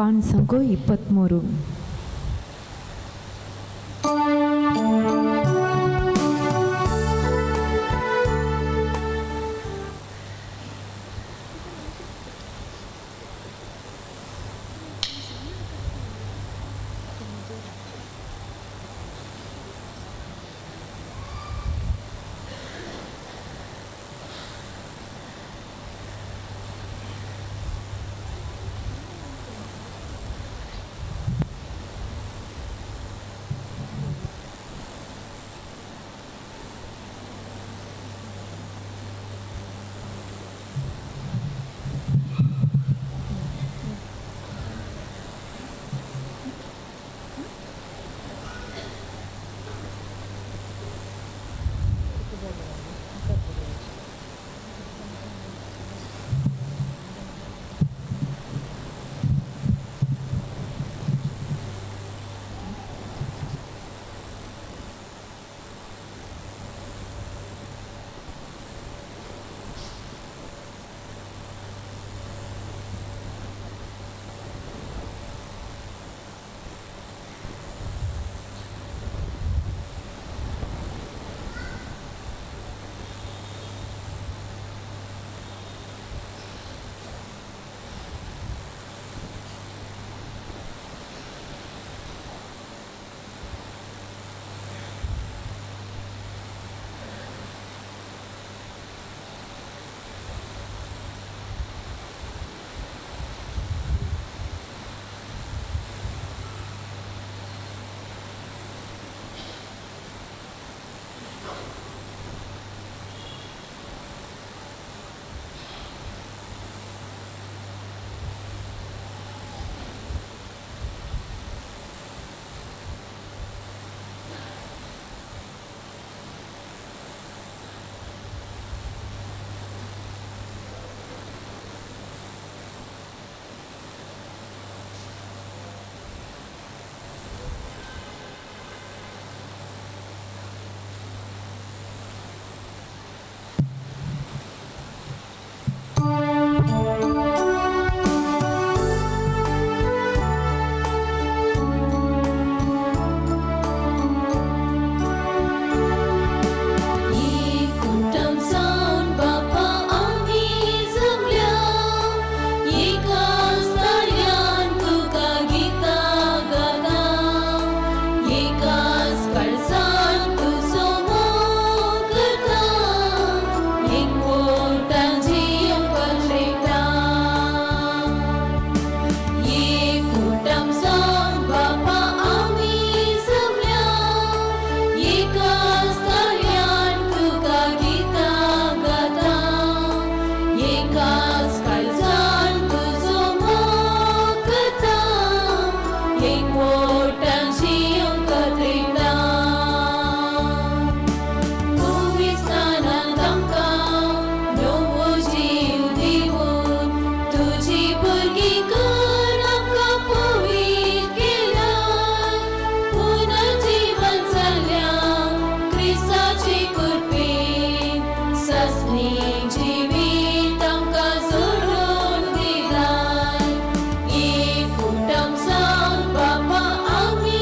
पांच 23. जीवित आमकां जोडून दिलाय. एक कुटुंब जावन बापा आमी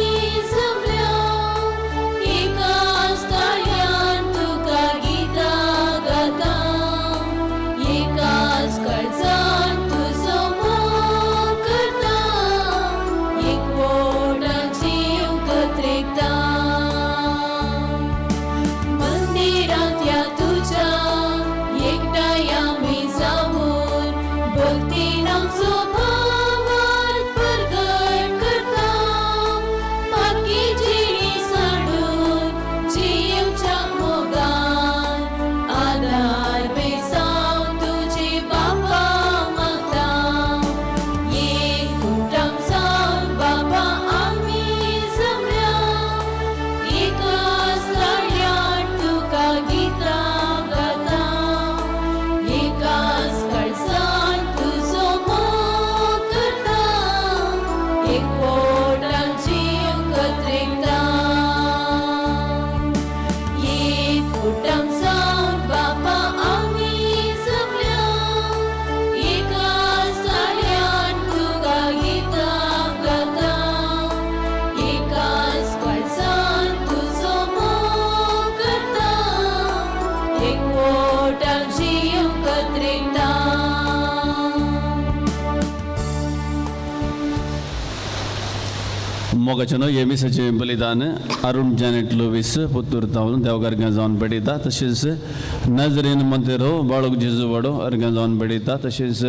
मोगाचें हे मिसाचें बलिदान अरुण जॅनेट लुवीस पुत्तूर तावन देवघर जावन भेटयता. तशेंच नजरेन मंतेरो बाळूक जेजू वाडो अर्गां जावन भेटयता. तशेंच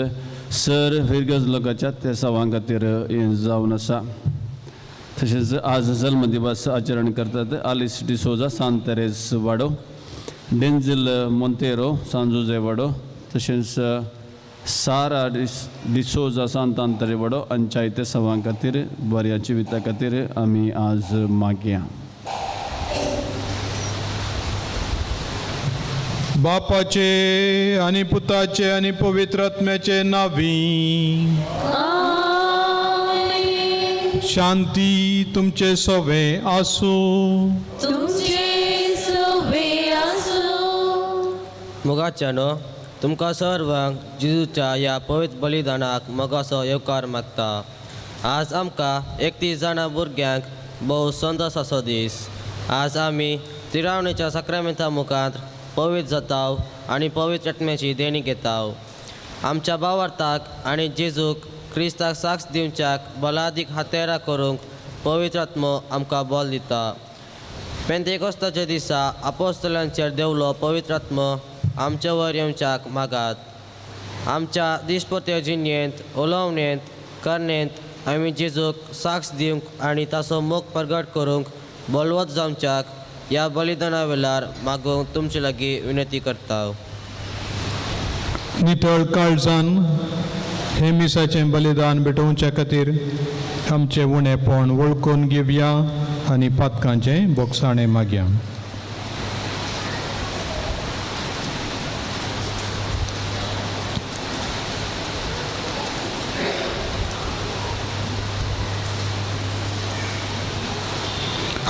सर फिरगज लोकांच्या तेसावां खातीर हें जावन आसा. तशेंच आज जल्म दिवस आचरण करतात आलिस डिसोजा सांत तेरेज वाडो, डेन्झिल मोंतेरो सांजुजे वाडो, तशेंच सारा डिसोजा सांतांतरे वाडो हांच्या तेसावां खातीर बऱ्या जिविता खातीर आमी आज मागया. बापाचे आनी पुताचे आनी पवित्र आत्म्याचे नावी. शांती तुमचे सवे आसूं. तुमचे सवे आसूं. मोगाच्यानो, तुमकां सर्वांक जेजूच्या ह्या पवित्र बलिदानाक मोगाचो येवकार मागता. आज आमकां 31 जाणां भुरग्यांक भोव संतोसाचो दीस. आज आमी तिरावणेच्या साक्रामेंता मुखार पवित्र जाताव आनी पवित्र आत्म्याची देणी घेताव. आमच्या भावार्थाक आनी जेजूक क्रिस्ताक साक्ष दिवच्याक बलादीक हातेरां करूंक पवित्र आत्मो आमकां बल दिता. पेंतेकोस्ताच्या दिसा आपोस्तलांचेर देवलो पवित्र आत्मो आमच्या वयर येवच्याक मागात. आमच्या दिसपत्या जिणेंत, उलोवणेंत, करणेंत आमी जेजूक साक्ष दिवंक आनी ताचो मोग प्रगट करूंक बलवत जावच्याक ह्या बलिदाना वेळार मागूंक तुमचे लागीं विनंती करता. नितळ काळजान हे मिसाचें बलिदान भेटोवच्या खातीर आमचें उणेपण वळखून घेवया आनी पातकांचें बोगसाणें मागया.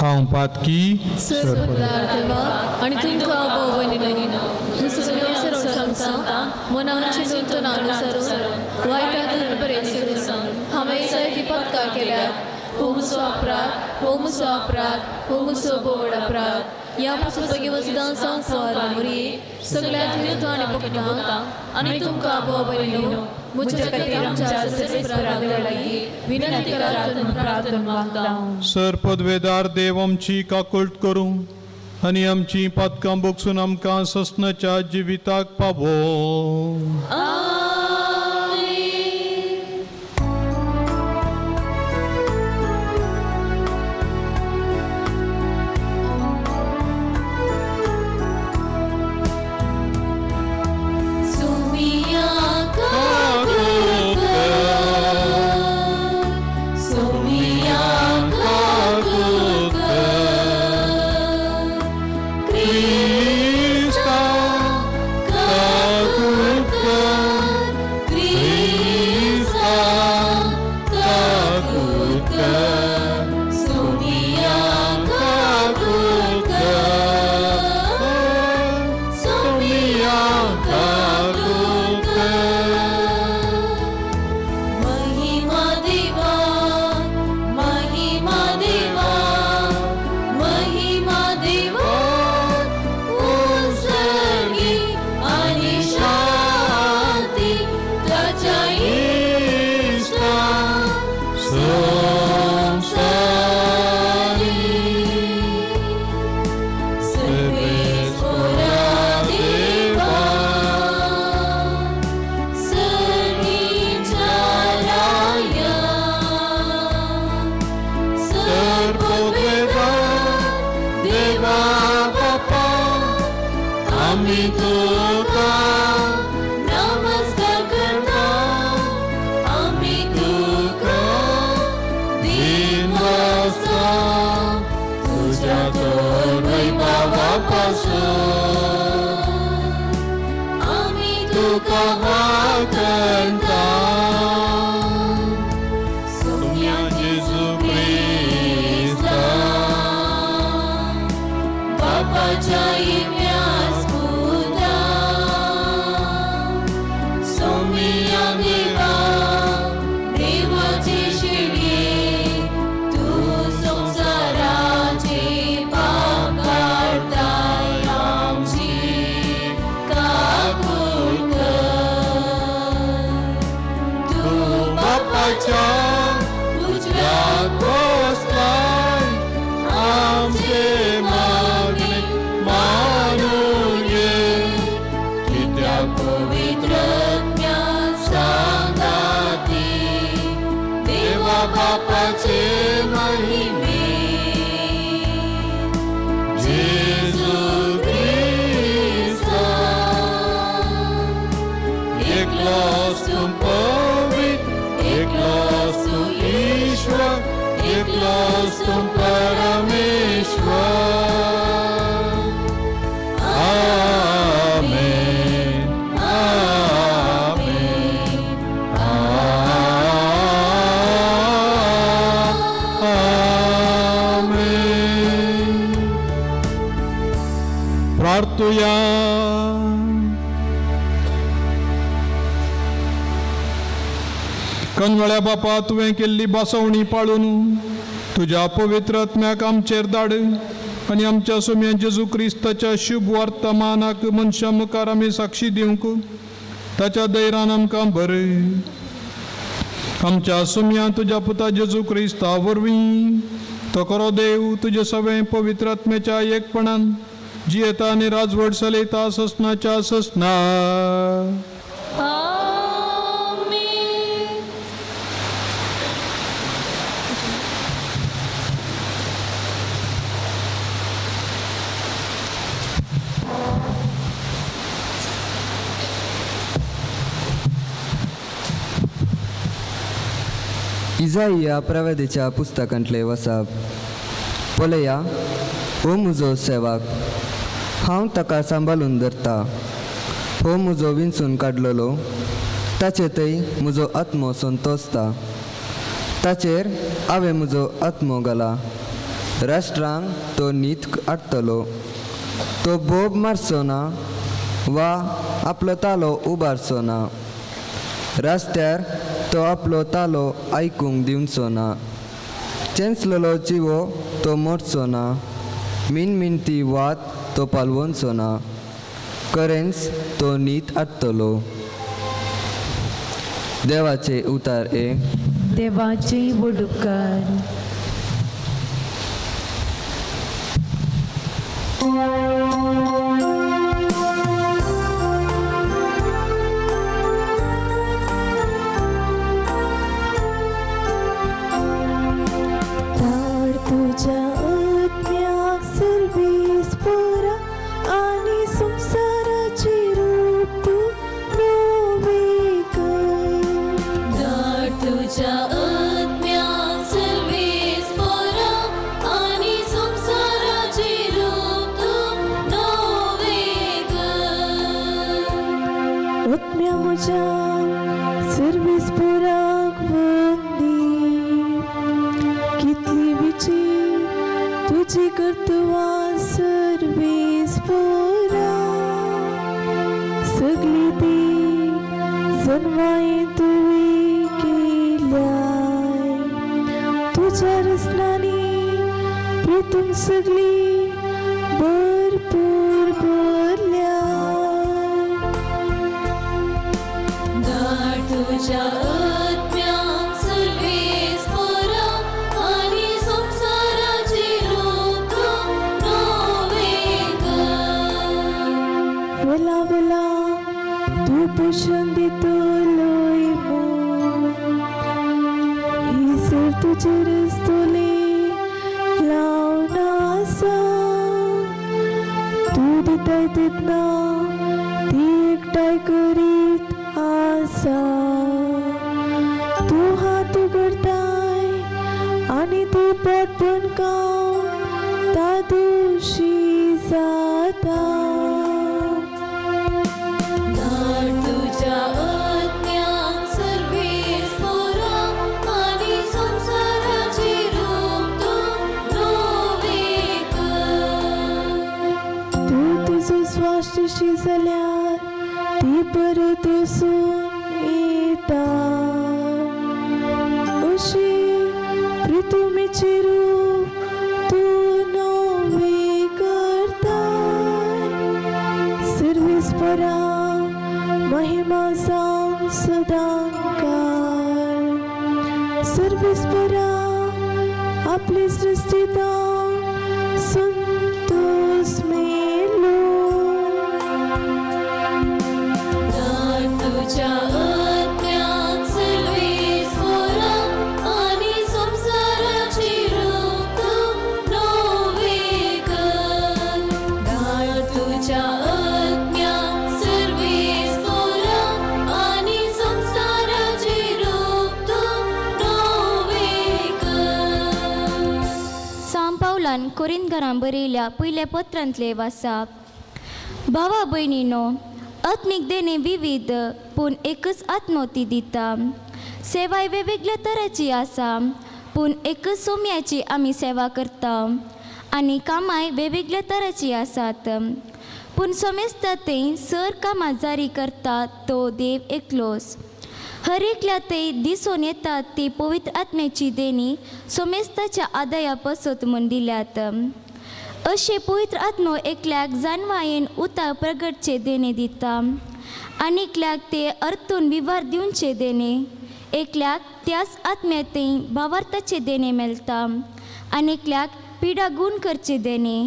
हांव पातकी सर्वदार देवा आनी तुमकां भोव अनुसरून सांगता, मनाचे चिंतन अनुसरून वायट बरें हांवें जायती पत्कार केल्यात. हो मुसो अपराध, हो मुसो अपराध, हो मुसो बोवड अपराध. ह्या पासून भगवसदां संवसार मुरये सगळ्यात विरुद्ध आनी भोगता आनी तुमकां भोव बरें म्हज्या खातीर आमच्या सर्वेस्परा लागीं विनंती करात प्रार्थना मागता. सर पदवेदार देव आमची काकुळट करूं आनी आमची पातकां बोगसून आमकां ससनाच्या जिविताक पावो. सुमिया काकुळ कर, सुमिया काकुळ कर, क्रिस्ता काकुळ कर, क्रिस्ता काकुळ कर, सुमिया काकुळ कर, सुमिया काकुळ कर. महिमा देवा, महिमा देवा, महिमा देवा, उत्सर्गी आणि शांती त्याच्या इष्टा संसारी. सर्वेस्परा देवा, सर्गीच्या राया, सर्वपदवेदार देवा बापा, आम्ही तुका नमस्कार करता, आम्ही तुका दिनवासा, तुझ्या थोर वैभवापासून आम्ही तुका वाखणता. सोम्या जेजू क्रिस्ता, बापाच्या इम्यास पुता, सोम्या देवा, देवाचे शिडये, तूं संवसाराचे पाप काडताय, आमची काकूळ कर. देवाचे महिमे जेजू क्रिस्ता एकलोच तूं पवित्र एकलोच तूं ईश्वर एकलोच तूं परमेश्वर. आमेन आमेन आमेन. प्रार्थुया. कनवळ्या बापा तुवें केल्ली बसवणी पाळून तुज्या पवित्र आत्म्याक आमचेर धाड आनी आमच्या सोम्या जेजू क्रिस्ताच्या शुभ वर्तमानाक मनशां मुखार आमी साक्षी दिवंक ताच्या दैरान आमकां बरें. आमच्या सोम्या तुज्या पुता जेजू क्रिस्ता वरवीं तो खरो देव तुजे सगळें पवित्र आत्म्याच्या एकपणान जियेता आनी राजवट चलयता ससनाच्या ससना. आमेन. इजाइया प्रवेदीच्या पुस्तकांतले वसाप. पळया हो म्हजो सेवाक हांव ताका सांबाळून धरता. हो म्हजो विंचून काडलेलो ताचे थंय म्हजो आत्मो संतोसता. ताचेर हांवें म्हजो आत्मो घाला. राष्ट्रांक तो नीत हाडटलो. तो बोब मारचो ना वा आपलो तालो उबारचो ना. रस्त्यार तो आपलो तालो आयकूंक दिवचो ना. चेंचलेलो जिवो तो मोडचो ना. मिनमिनती वात तो पालवनचो ना. करेंच तो नीत हाडटलो. देवाचे उतार ए. देवाचे व्हड उपकार. धाड तुज्या आत्म्याक सर्वीस पुरा आनी संवसाराची रूप तूं नवी कर. धाड तुज्या आत्म्याक सर्वीस पुरा आनी संवसाराची रूप तूं नवी कर. आत्म्या म्हज्या सर्वीस पुराक वंदी कितली विचीर तुजी कर्तुवां सर्वीस पुरा सगली ती जन्माय तुवें केल्याय. तुज्या रचनांनी प्रितूम सगली भरपूर भरल्या. धाड तुज्या आत्म्याक सर्वीस पुरा आनी संवसाराची रूप तूं नवी कर. वेला वेला तूं पोशण दितलोय म्हूण ही सर तुजे रस्तोले लावन आसा. तूं दिताय तेन्ना ती एकठांय करीत आसा. तूं हात उगडताय आनी ती पोट बंदकावन तादुशी जाता. धाड तुज्या आत्म्याक सर्वीस पुरा आनी संवसाराची रूप तूं नवी कर. तूं तुजो श्वास दिशी जाल्यार ती परत वसून येता. अशी प्रितुमीची रूप तूं नवी करताय. सर्वीस परा महिमा जावन सदांकाळ. सर्वीस परा आपली सृश्टी जावन संतोष मेलो. धाड तुज्या आत्म्याक सर्वीस पुरा आनी संवसाराची पावलान कोरिंदघरां बरयल्या पयल्या पत्रांतले वासाप. भावा भयणीनो, आत्मीक देणे विविध पूण एकच आत्मो ती दिता. सेवाय वेगवेगळ्या तराची आसा पूण एकच सोम्याची आमी सेवा करता आनी कामाय वेगवेगळ्या तराची आसात पूण समेस्ता थंय सर कामां जारी करता तो देव एकलोच. हर एकल्या थंय दिसून येतात ती पवित्र आत्म्याची देणी सोमेस्ताच्या आदाया पसत म्हूण दिल्यात. अशें पवित्र आत्मो एकल्याक जानवायेन उतार प्रगटचे देणे दिता आनी एकल्याक ते अर्थून विवार दिवचे देणे, एकल्याक त्याच आत्म्या थंय भावार्थाचे देणे मेळटा आनी एकल्याक पिडा गूण करचे देणे,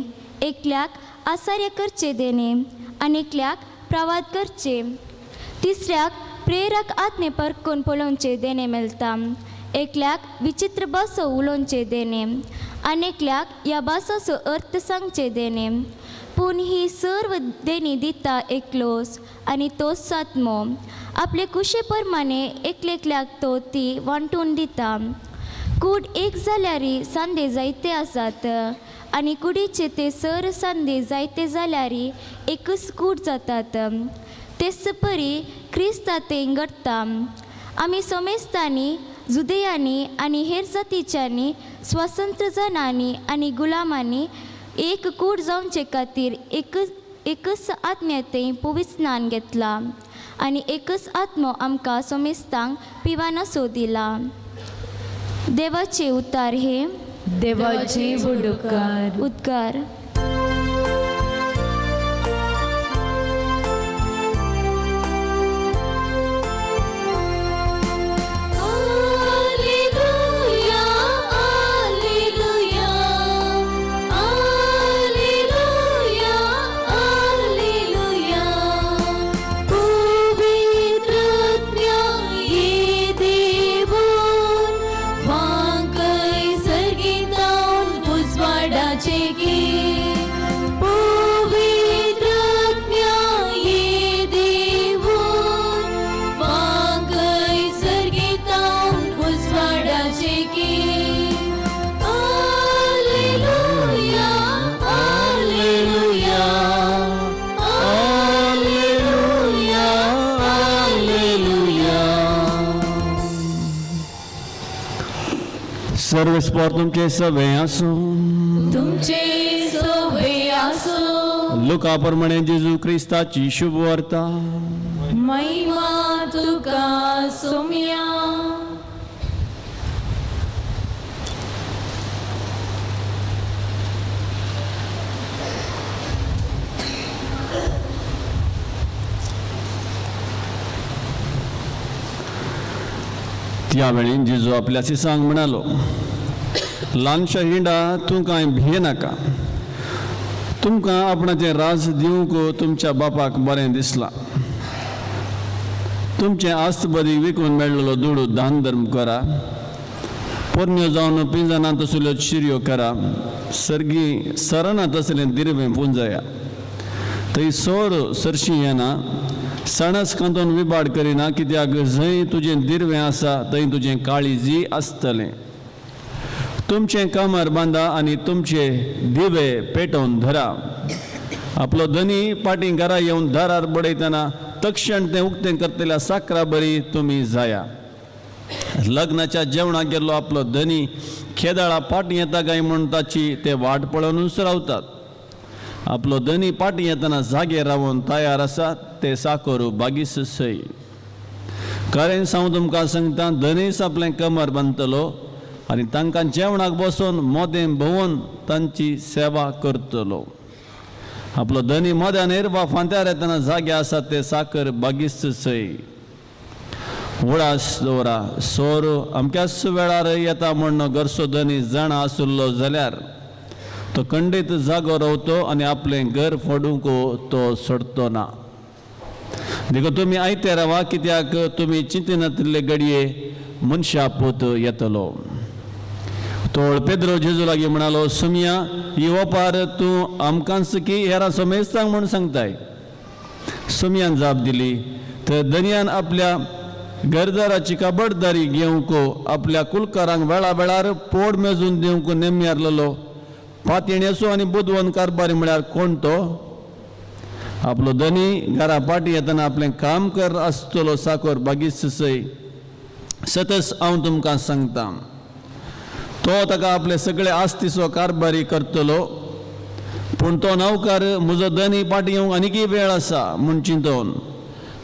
एकल्याक आसार्य करचे देणे आनी एकल्याक प्रवाद करचे, तिसऱ्याक प्रेरक आत्मे परकून पळोवचे देणे मेळटा, एकल्याक विचित्र भासो उलोवचे देणे आनी एकल्याक ह्या भासाचो अर्थ सांगचे देणे. पूण ही सर्व देणी दिता एकलोच आनी तोच आत्मो आपले कुशे प्रमाणे एकलेकल्याक तो ती वांटून दिता. कूड एक जाल्यार सांदे जायते आसात आनी कुडीचे ते सर सांदे जायते जाल्यार एकच कूड जातात. तेच परी क्रिस्ता तें घडटा. आमी सोमेस्तांनी, जुदेयांनी आनी हेर जातीच्यांनी, स्वतंत्र जणांनी आनी गुलामांनी एक कूड जावचे खातीर एकच एकच आत्म्या पवित्र स्नान घेतला आनी एकच आत्मो आमकां सोमेस्तांक पिवानासो दिला. देवाचे उतार हे. देवाचे उडकार. उद्गार. Alleluia, Alleluia, Alleluia, Alleluia. पवित्र आत्म्या ये देवून फांकय सर्गीतावन उजवाडाचे की. पवित्र आत्म्या ये देवून फांकय सर्गीतावन उजवाडाचे की. Alleluia, Alleluia, Alleluia, Alleluia. सर्वेस्पोर तुमचे सवे आसूं. तुमचे सोबे आसो. लुका प्रमाणे जेजू क्रिस्ताची शुभ वार्ता. महिमा तुका सोम्या. त्यावेळी जेजू आपल्या शिसांक म्हणालो, ल्हानशा हिंडा, तूं कांय भिये नाका. तुमकां आपणाचें राज दिवंक तुमच्या बापाक बरें दिसलां. तुमचें आस्त बरी विकून मेळ्ळलो दुडू दान धर्म करा. पोरण्यो जावन पिंजना तसल्यो चिरयो करा. सर्गी सरना तसलें दिरवें पुंजया. थंय सोर सरशी येना, सणस कांतोन विबाड करिना, कित्याक जंय तुजें दिरवें आसा थंय तुजें काळीजी आसतलें. तुमचें कमर बांदा आनी तुमचे दिवे पेटोवन धरा. आपलो धनी पाटी घरा येवन दारार बडयतना तक्षण तें उक्तें करतल्या साकरा बरी तुमी जाया. लग्नाच्या जेवणाक गेल्लो आपलो धनी खेदाळा पाटी येता काय म्हूण ताची ते वाट पळोवनूच रावतात. आपलो धनी पाटी येतना जागे रावन तयार आसा ते साकोर बागीस सय. खरें हांव तुमकां सांगता, धनीस आपलें कमर बांदतलो आनी तांकां जेवणाक बसोवन मोदें भोंवन तांची सेवा करतलो. आपलो धनी मद्यान वा फांत्यार येतना जागे आसा ते साकर बागीस सय. उडास दवरा, सोर अमक्याच वेळार येता म्हण घरचो धनी जाणा आशिल्लो जाल्यार तो खंडीत जागो रावतो आनी आपलें घर फोडूंक तो सोडतो ना. देखून तुमी आयते रावा, कित्याक तुमी चिंतिनातिल्ले घडये मनशा पूत येतलो. तोळ पेद्रो जेजू लागीं म्हणालो, सुमया, ही ओपार तूं आमकांच की हेरां समेस्तांक म्हूण सांगताय? सुमयान जाप दिली, तर दनयान आपल्या घरदाराची खबरदारी घेवंक आपल्या कुलकारांक वेळा वेळार पोड मेजून दिवंक नेमयारलेलो पातयेण्याचो आनी बुदवंत कारभारी म्हळ्यार कोण तो? आपलो धनी घरा पाटी येतना आपलें काम कर आसतलो साकोर बागीस सय. सतच हांव तुमकां सांगता, तो ताका आपले सगळे आस्तीचो कारभारी करतलो. पूण तो नवकार म्हजो धनी पाटी येवंक आनीकय वेळ आसा म्हूण चिंतून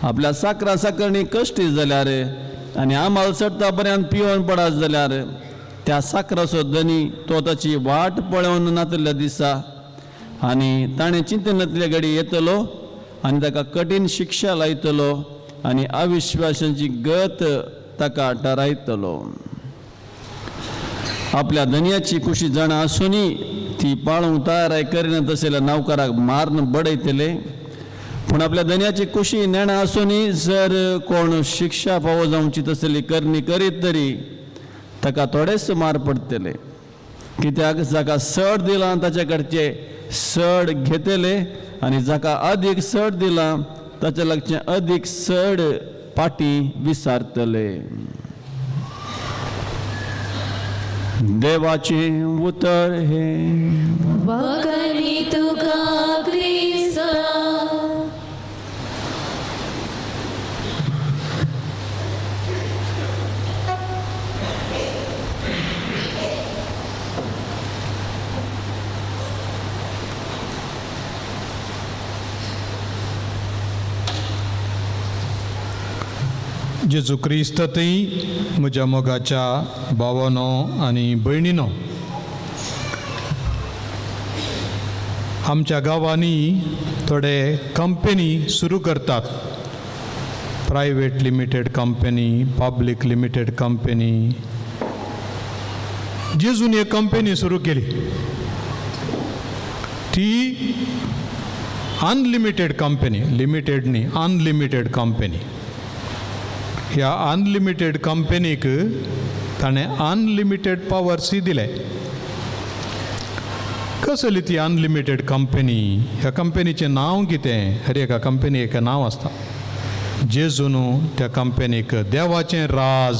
आपल्या साकरा साकरणी कश्टी जाल्यार आनी आमाल चडटा पर्यंत पिवन पडात जाल्यार त्या साकराचो धनी तो ताची वाट पळोवन नातल्या दिसा आनी ताणें चिंतनातले घडी येतलो आनी ताका कठीण शिक्षा लायतलो आनी अविश्वासाची गत ताका ठरायतलो. आपल्या धनयाची खुशी जाणा आसूनय ती पाळूंक तयाराय करिना तशें नवकाराक मारून बडयतले. पूण आपल्या धनयाची खुशी नेणा आसूनय जर कोण शिक्षा फावो जावची तसली करणी करीत तरी ताका थोडेच मार पडटले. कित्याक जाका सड दिलां ताचे कडचे सड घेतले आनी जाका अदीक सड दिलां ताचे लागचें अदीक सड पाटी विसारतले. देवाचें उतर हें. वखणी तुका क्रिस्ता. जेजू क्रिस्त थंय म्हज्या मोगाच्या भावानो आनी भयणीनो, आमच्या गांवांनी थोडे कंपनी सुरू करतात. Private limited company, public limited company. जेजून एक कंपनी सुरू केली ती अनलिमिटेड कंपनी. लिमिटेड न्ही, अनलिमिटेड कंपनी. ह्या अनलिमिटेड कंपनीक ताणें अनलिमिटेड पावर्सूय दिले. कसली ती अनलिमिटेड कंपनी? ह्या कंपनीचें नांव कितें? हर एका कंपनी एक नांव आसता. जेजून त्या कंपनीक देवाचें राज,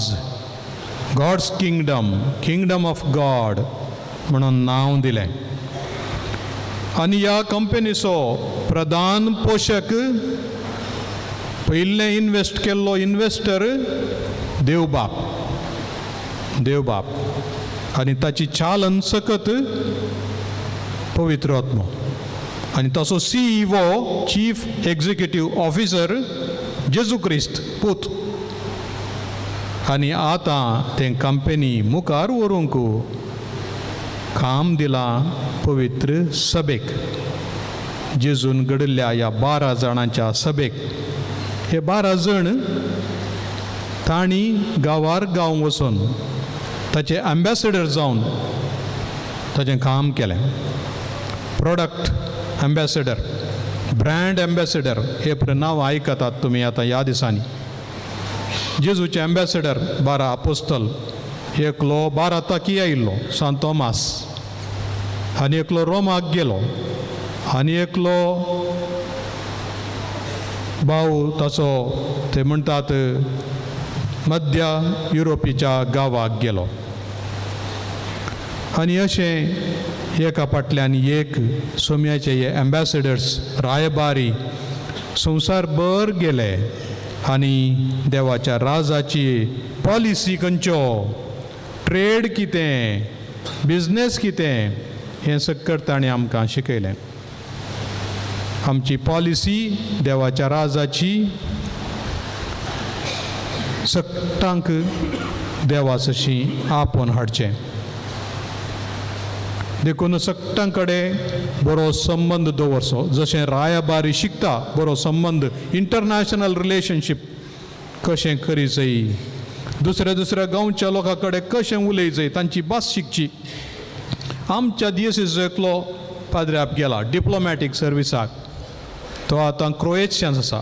God's kingdom, kingdom of God म्हणून नांव दिलें. आनी ह्या कंपनीचो प्रधान पोशक, पयलें इन्वेस्ट केल्लो इन्वेस्टर देवबाप, देवबाप आनी ताची चालन सकत पवित्र आत्मो आनी ताचो CEO, chief executive officer Jesu Krist पूत. आनी आतां तें कंपनी मुखार व्हरूंक काम दिलां पवित्र सभेक, जेजून घडिल्ल्या ह्या 12 जाणांच्या सभेक. हे 12 जण तांणी गांवार गांव वचून ताचे एम्बेसडर जावन ताचें काम केलें. प्रोडक्ट एम्बेसडर, ब्रँड एम्बेसडर हे नांव आयकतात तुमी आतां ह्या दिसांनी. जेजूचे एम्बेसडर 12 आपोस्तल, एकलो 12 ताकी आयिल्लो सांत तोमास, आनी एकलो रोमाक गेलो, आनी एकलो भाव ताचो ते म्हणटात मध्य युरोपीच्या गांवाक गेलो. आनी अशें एका फाटल्यान एक सोम्याचे हे एम्बेसडर्स, रायबारी संवसारभर गेले आनी देवाच्या राजाची पॉलिसी खंयच्यो, ट्रेड कितें, बिजनेस कितें, हें सगळें ताणें आमकां शिकयलें. आमची पॉलिसी देवाच्या राजाची सगटांक देवासशी आपोवन हाडचें. देखून सगटां कडेन बरो संबंद दवरचो. जशें रायबारी शिकता बरो संबंद, इंटरनॅशनल रिलेशनशीप कशें करी जाय, दुसऱ्या दुसऱ्या गांवच्या लोकां कडेन कशें उलय जाय, तांची भास शिकची. आमच्या दियसीचो एकलो पाद्र्याप गेला डिप्लोमॅटीक सर्विसाक, तो आतां क्रोएशियांत आसा.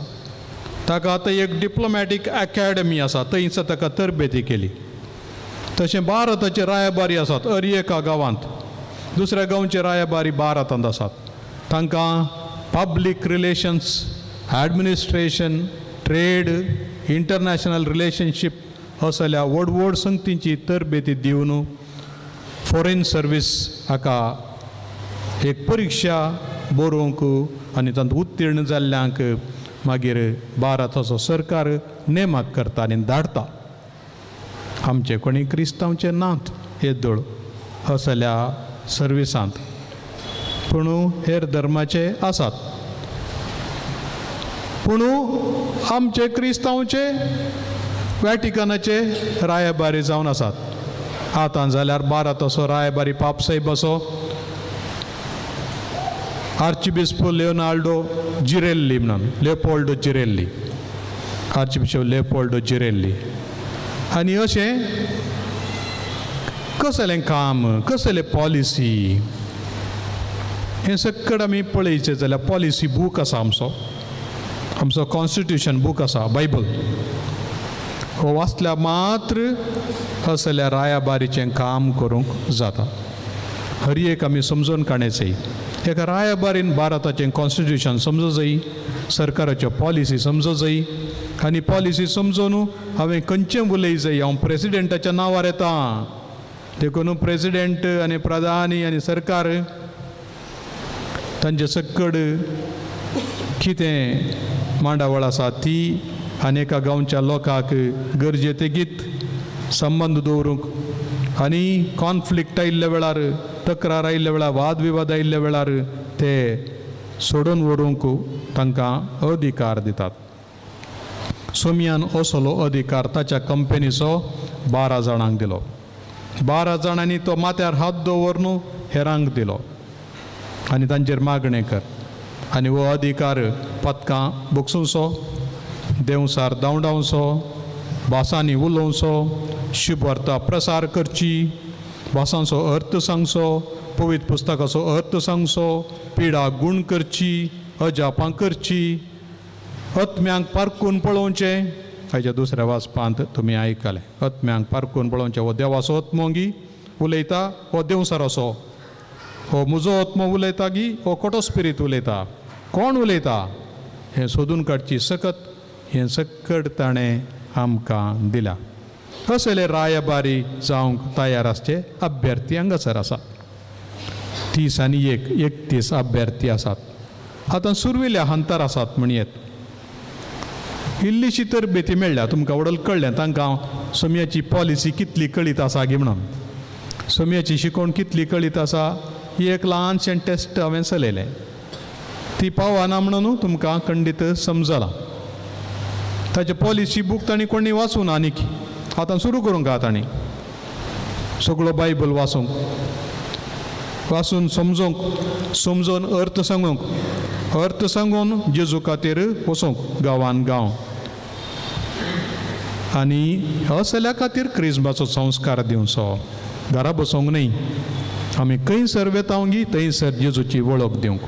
ताका आतां एक डिप्लोमॅटीक एकेडमी आसा, थंयच ताका तरबेती केली. तशें भारताचे रायबारी आसात हर एका गांवांत, दुसऱ्या गांवचे रायबारी भारतांत आसात. तांकां public relations, administration, trade, international relationship असल्या व्हड व्हड संगतींची तरबेती दिवन फॉरेन सर्वीस हाका एक परिक्षा बरोवंक आनी तातूंत उत्तीर्ण जाल्ल्यांक मागीर भारताचो सरकार नेमाक करता आनी धाडटा. आमचे कोणी क्रिस्तांवचे नात येदोळ असल्या सर्विसांत, पूण हेर धर्माचे आसात. पूण आमचे क्रिस्तांवचे वॅटिकनाचे रायबारी जावन आसात. आतां जाल्यार भारताचो रायबारी पापसाहेब असो आर्चिबिस्प लियोनाल्डो जिरेल्ली म्हणून, लेपोल्डो जिरेल्ली, आर्चिबिशप लेपोल्डो जिरेल्ली. आनी अशें कसलें काम, कसलें पॉलिसी हें सक्कड आमी पळयचें जाल्यार पॉलिसी बूक आसा आमचो, आमचो कॉन्स्टिट्युशन बूक आसा, बायबल. हो वाचल्यार मात्र असल्या रायाबारीचें काम करूंक जाता. हर एक आमी समजून काडचें. एका रायाबारीन भारताचें कॉन्स्टिट्युशन समजो जाय, सरकाराच्यो पॉलिसी समजो जाय, आनी पॉलिसी समजून हांवें खंयचें उलय जाय. हांव प्रेसिडेंटाच्या नांवार येता, देखून प्रेसिडेंट आनी प्रधानी आनी सरकार तांचे सक्कड कितें मांडावळ आसा ती आनी एका गांवच्या लोकांक गरजे तेगीत संबंद दवरूंक आनी कॉन्फ्लिक्ट आयिल्ल्या वेळार, तक्रार आयिल्ल्या वेळार, वाद विवाद आयिल्ल्या वेळार ते सोडून व्हरूंक तांकां अधिकार दितात. सोमयान असलो अधिकार ताच्या कंपनीचो 12 जाणांक दिलो. 12 जाणांनी तो माथ्यार हात दवरून हेरांक दिलो आनी तांचेर मागणें कर. आनी हो अधिकार पदकां बगसुचो, देंवसार धांवडावचो, भासांनी उलोवचो, शुभवार्ता प्रसार करची, भासांचो अर्थ सांगचो, पवित्र पुस्तकाचो अर्थ सांगचो, पिडा गूण करची, अजापां करची, आत्म्यांक पारकून पळोवचें. हाच्या दुसऱ्या वाचपांत तुमी आयकलें, आत्म्यांक पारकून पळोवचें. हो देवाचो आत्मो गी उलयता, हो देंवसाराचो, हो म्हजो आत्मो उलयता गी, हो खोटो स्पिरीत उलयता, कोण उलयता हें सोदून काडची सकत हें सक्कड ताणें आमकां दिल्या. असले रायबारी जावंक तयार आसचे अभ्यर्थी हांगासर आसा. 30 आनी 31 अभ्यर्थी आसात. आतां सुरवेल्या हंतार आसात म्हणयेत. इल्लीशी तरबेती मेळ्ळ्या तुमकां, व्हडल कळ्ळें तांकां सोमयाची पॉलिसी कितली कळीत आसा गी म्हणून, सोमयाची शिकवण कितली कळीत आसा. ही एक ल्हानशें टेस्ट हांवें चलयलें, ती पावना म्हणून तुमकां खंडीत समजलां. ताचे पॉलिसी बूक तांणी कोणी वाचूं ना आनीक, आतां सुरू करूंक आहा तांणी सगळो बायबल वाचूंक, वाचून समजूंक, समजून अर्थ सांगूंक, अर्थ सांगून जेजू खातीर वचूंक गांवान गांव. आनी असल्या खातीर क्रिज्माचो संस्कार दिवचो, घरा बसोंक न्हय. आमी खंयसर वेता गी थंयसर जेजूची वळख दिवंक,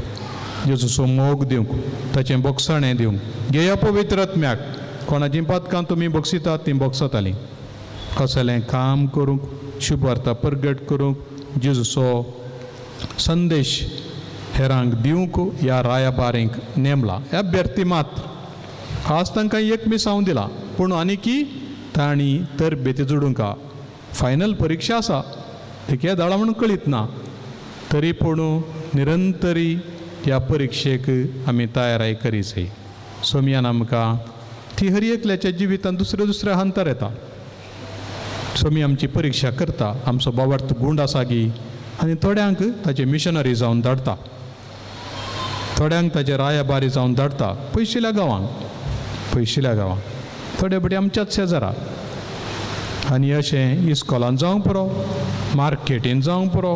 जेजूचो मोग दिवंक, ताचें बोगसाणें दिवंक. घेया पवित्र आत्म्याक, कोणाचीं पातकां तुमी बक्षितात तीं बक्षतालीं. असलें काम करूंक, शुभवार्ता परगट करूंक, जेजूचो संदेश हेरांक दिवंक ह्या रायाबारींक नेमला. अभ्यर्थी मात्र आज तांकां एक मिसांव दिला, पूण आनीकी तांणी तरबेती जोडूंक फायनल परिक्षा आसा, ती केदाळा म्हणून कळीत ना, तरी पूण निरंतरी ह्या परिक्षेक आमी तयाराय करी जाय. सोमयान आमकां ती हर एकल्याच्या जिवितांत दुसऱ्या दुसऱ्या हंतार येता. सोमी आमची परिक्षा करता, आमचो बाबार्थ गूंड आसा गी, आनी थोड्यांक ताचे मिशनरी जावन धाडटा, थोड्यांक ताचे रायाबारी जावन धाडटा पयशिल्या गांवांक, पयशिल्या गांवांक, थोडे फावटी आमच्याच शेजरा. आनी अशें इस्कॉलान जावंक पुरो, मार्केटीन जावंक पुरो,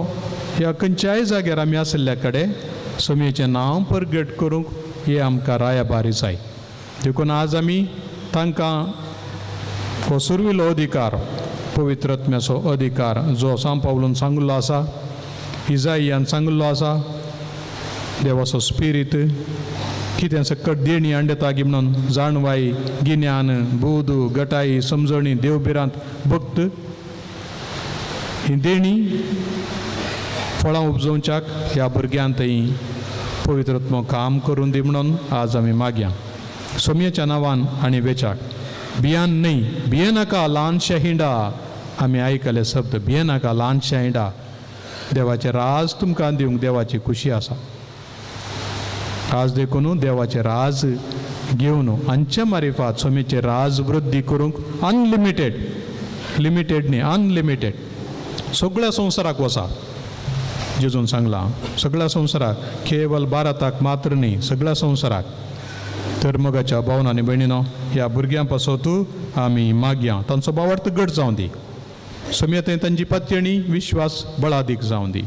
ह्या खंयच्याय जाग्यार आमी आशिल्ल्या कडेन सोमयेचें नांव परगट करूंक हे आमकां रायाबारी जाय. देखून आज आमी तांकां हो सुरविलो अधिकार, पवित्र आत्म्याचो अधिकार जो सांव पावलून सांगिल्लो आसा, इजाइयान सांगिल्लो आसा, देवाचो स्पिरीत कितें सकट देणी हाडटा गी म्हणून जाणवाय, गिन्यान, बोध, गटाई, समजणी, देवभिरांत, भक्त, ही देणी फळां उपजोवच्याक ह्या भुरग्यान थंय पवित्र आत्मो काम करून दी म्हणून आज आमी मागया सोमयेच्या नांवान आनी वेचाक. भियान न्हय, भियेनाका ल्हानशा हिंडा. आमी आयकले शब्द, भियेनाका ल्हानशा हिंडा. देवाचें राज तुमकां दिवंक देवाची खुशी आसा. आज देखून देवाचें राज घेवन हांच्या मारिफात स्वामीचें राज वृद्धी करूंक अनलिमिटेड, लिमिटेड न्ही, अनलिमिटेड सगळ्या संवसाराक वसा. जेजून सांगलां सगळ्या संवसाराक, केवल भारताक मात्र न्ही, सगळ्या संवसाराक. तर मोगाच्या भावन आनी भयणीनो, ह्या भुरग्यां पासत आमी मागया तांचो भावार्थ घट जावं दी, सोम्या थंय तांची पत्यणी विश्वास बळादीक जावं दी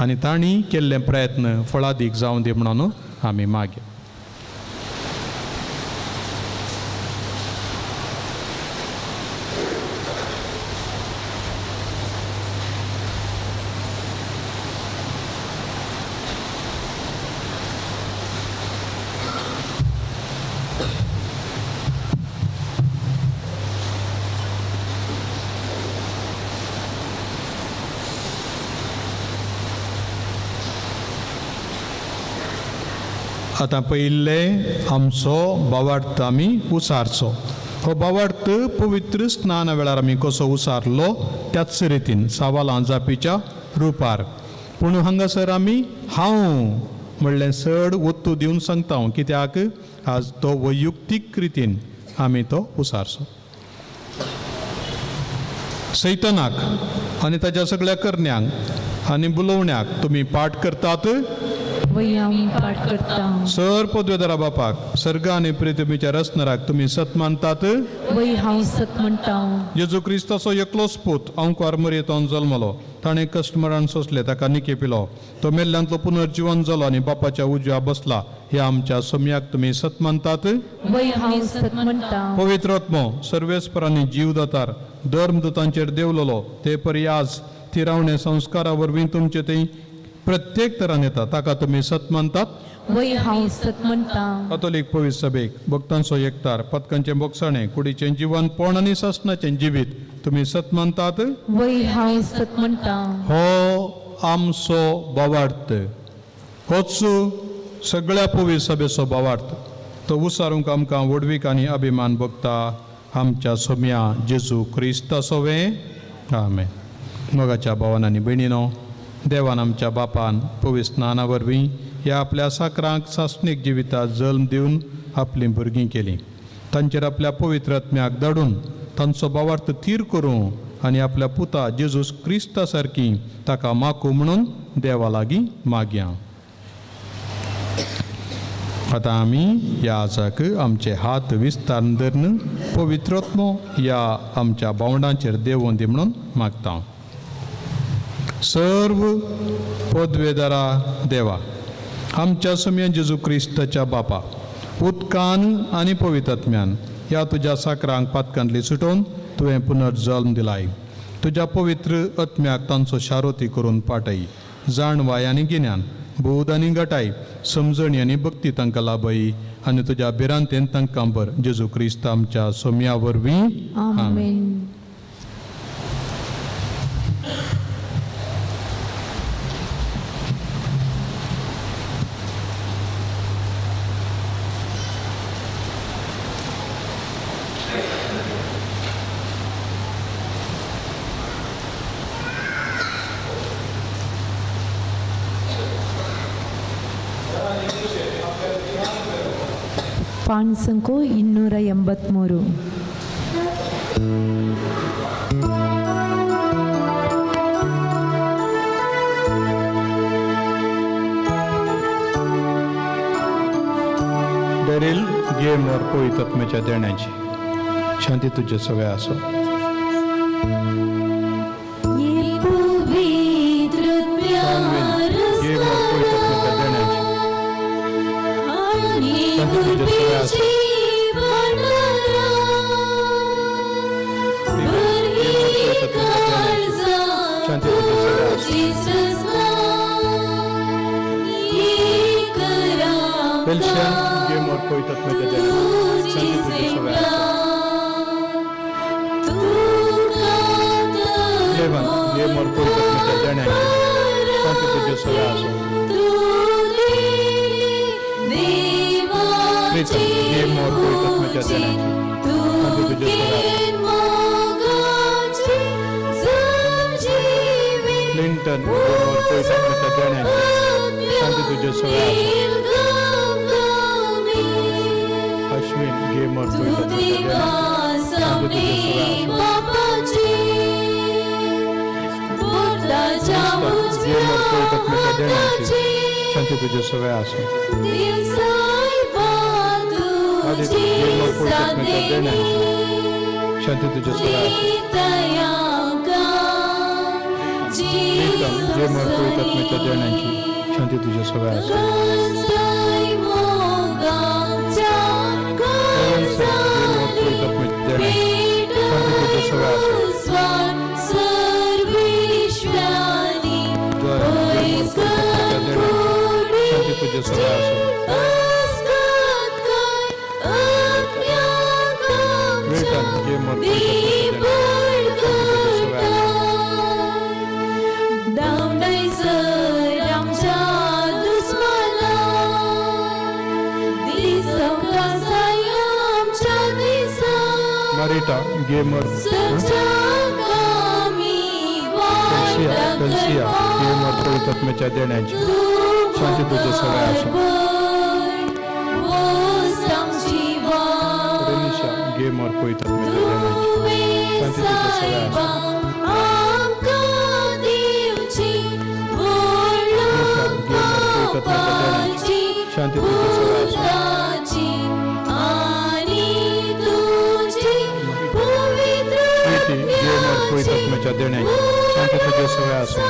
आनी तांणी केल्ले प्रयत्न फळादीक जावं दी म्हणून आमी मागया. आतां पयले आमचो भावार्थ आमी उसारचो. हो भावार्थ पवित्र स्नाना वेळार आमी कसो उसारलो त्याच रितीन सवालां जापीच्या रुपार. पूण हांगासर आमी हांव म्हणलें चड ओत्तू दिवन सांगता हांव, कित्याक आज तो वैयुक्तीक रितीन आमी तो उसारचो. सैतनाक आनी ताच्या सगळ्या करण्यांक आनी बुलोवण्याक तुमी पाठ करतात. पाठ करता. सर पदवेदारा बापाक, सर्ग आनी पृथ्वीच्या रचणाराक तुमी सत मानतात. वय हांव सत म्हणटा. जेजू क्रिस्ताचो एकलोच पूत अंकुर मरयेंत जल्मलो, ताणें कश्ट मरण सोंसलें, ताका निके पिलो, तो मेल्ल्यांतलो पुनर्जिवन जालो आनी बापाच्या उजव्या बसला. ह्या आमच्या सोम्याक तुमी सत मानतात. वय हांव सत म्हणटा. पवित्र आत्मो सर्वेस्परांनी जीव दातार धर्मदूतांचेर देवलोलो ते परी आज थिरावणे संस्कारा वरवीं तुमचे थंय प्रत्येक तरान येता, ताका तुमी सत मानतात. वय हांव सत म्हणटा. कातोलीक पवित्र सभेक भक्तांचो एकतार, पदकांचें बोगसाणें, कुडीचें जिवनपण आनी सासणाचें जिवीत तुमी सत मानतात. वय हांव सत म्हणटा. हो आमचो भावार्थ, होच सगळ्या पवित्र सभेचो भावार्थ. तो उसारूंक आमकां व्हडवीक आनी अभिमान भोगता आमच्या सोम्या जेजू क्रिस्ताचो वे. आमेन. मोगाच्या भावान आनी भयणीनो, देवान आमच्या बापान पवित्र स्नाना वरवीं ह्या आपल्या साकरांक सासणीक जिवितांत जल्म दिवन आपलीं भुरगीं केलीं. तांचेर आपल्या पवित्र आत्म्याक धाडून तांचो भावार्थ थीर करूं आनी आपल्या पुता जेजूस क्रिस्ता सारकी ताका माकू म्हणून देवा लागीं मागया. आतां आमी ह्या आजाक आमचे हात विस्तार धरून पवित्र आत्मो ह्या आमच्या भावंडांचेर देवोन दी म्हणून मागता. सर्व पदवेदारा देवा, आमच्या सोम्या जेजू क्रिस्ताच्या बापा, उदकान आनी पवित्र आत्म्यान ह्या तुज्या साकरांक पातकांतली सुटोवन तुवें पुनर्जल्म दिलाय. तुज्या पवित्र आत्म्याक तांचो शारोती करून पाटय. जाणवाय आनी गिन्यान, बोध आनी गटाय, समजणी आनी भक्ती तांकां लाभय आनी तुज्या भिरांतेन तांकां बर. जेजू क्रिस्त आमच्या सोम्या वरवीं. आमेन. ಪಾನ್ಸಂಕು 283. डॅरील गेमवर पवित्र आत्म्याच्या देण्याची शांती तुझ्या सगळे असो. गेमवर पवित्र आत्म्याच्या देण्याची शांती तुझ्या सगळे असो. शांती तुझ्या सगळे असो. पेल्शन गेमवर पवित्र आत्म्याच्या देण्याची शांती तुझ्या सगळे असो. लेवन गेमवर पवित्र आत्म्याच्या देण्याची शांती तुझ्या सगळे असो. प्रीतम गेमवर पवित्र आत्म्याच्या देण्याची शांती तुझ्या सगळे असो. क्लिंटन मिल्टन गेमर पवित्र आत्म्याच्या देण्याची शांती तुझे सगळे आसूं. अश्विन गेमर पवित्र आत्म्याच्या देण्याची शांती तुझे सगळे आसूं. गेमर पवित्र आत्म्याच्या देण्याची शांती तुझे सगळे आसूं. आदित्य गेमर पवित्र आत्म्याच्या देण्याची शांती तुझे सगळे आसूं. प्रीतम गेमर पवित्र आत्म्याच्या देण्याची शांती तुझे सगळे आसूं. एवन्सन गेमर पवित्र आत्म्याच्या देण्याची शांती तुझे सगळे आसूं. जॉय गेमर पवित्र आत्म्याच्या देण्याची शांती तुझे सगळे आसूं. मिल्टन गेमर पवित्र आत्म्याच्या देण्याची शांती तुझे सगळे आसूं. मारिटा गेमर कल्सिया कल्सिया गेमर पवित्र आत्म्याच्या देण्याची शांती तुझे सगळे आसूं. रेनिशा गेमर पवित्र आत्म्याच्या देण्याची शांती तुझे सगळे आसूं. निशा गेमर पवित्र आत्म्याच्या देण्याची शांती तुझे सगळे आसूं. प्रीती गेमर पवित्र आत्म्याच्या देण्याची शांती तुझे सगळे आसूं.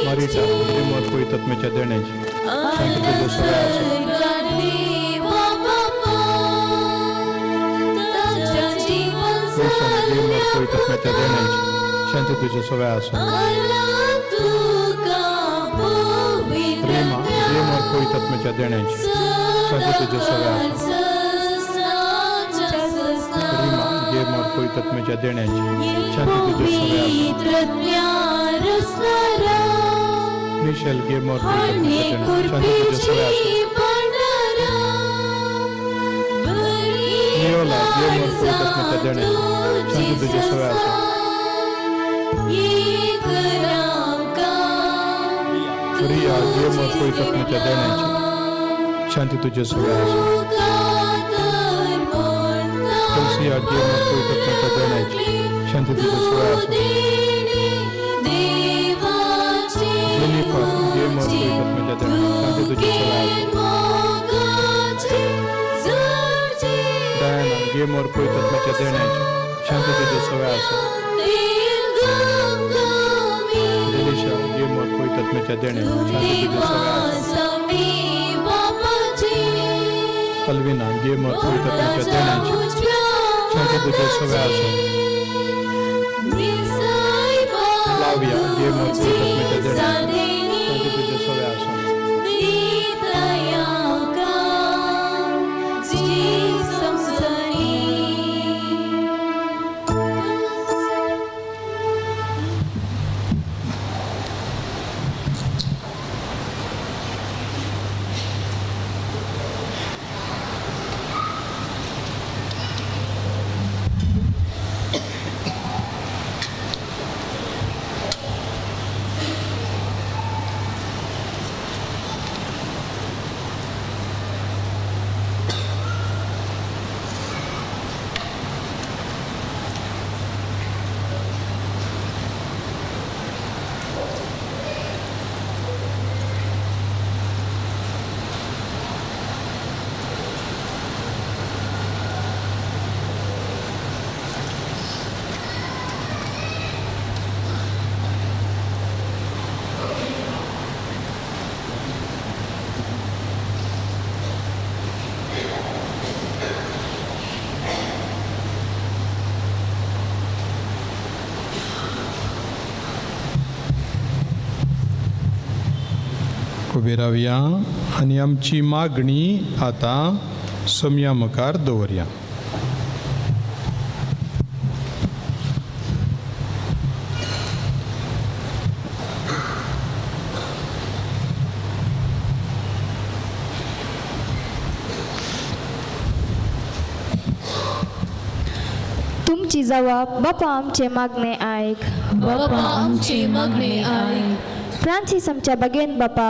मारिटा गेमर पवित्र आत्म्याच्या देण्याची शांती तुझे सगळे आसूं. गुलशन गेमर पवित्र आत्म्याच्या देण्याची शांती तुझे सगळे आसूं. प्रेमा गेमर पवित्र आत्म्याच्या देण्याची शांती तुझे सगळे आसूं. रीमा गेमर पवित्र आत्म्याच्या देण्याची शांती तुझे सगळे आसूं. मिशेल गेमर पवित्र आत्म्याच्या देण्याची शांती तुझे सगळे आसूं. नियोला गेमर पवित्र आत्म्याच्या देण्याची शांती तुझे सगळे आसूं. रिया गेमर पवित्र आत्म्याच्या देण्याची शांती तुझे सगळे आसूं. कल्सिया गेमर पवित्र आत्म्याच्या देण्याची शांती तुझे सगळे आसूं. जेनिफर गेमर पवित्र आत्म्याच्या देण्याची शांती तुझे सगळे आसूं. डायना गेमर पवित्र आत्म्याच्या देण्याची शांती तुझे सगळे आसूं. दिलिशा गेमर पवित्र आत्म्याच्या देण्याची शांती तुझे सगळे आसूं. अल्विना गेमर पवित्र आत्म्याच्या देण्याची शांती तुझे सगळे आसूं. फ्लाविया गेमर पवित्र आत्म्याच्या देण्याची शांती तुझे सगळे आसूं. उबी रावया आनी आमची मागणी आतां सोमया मुखार दवरया. तुमची जवाब बापा आमचे मागणे आयक. बापा आमचे मागणे आयक. फ्रांसीस आमच्या बागेन बापा,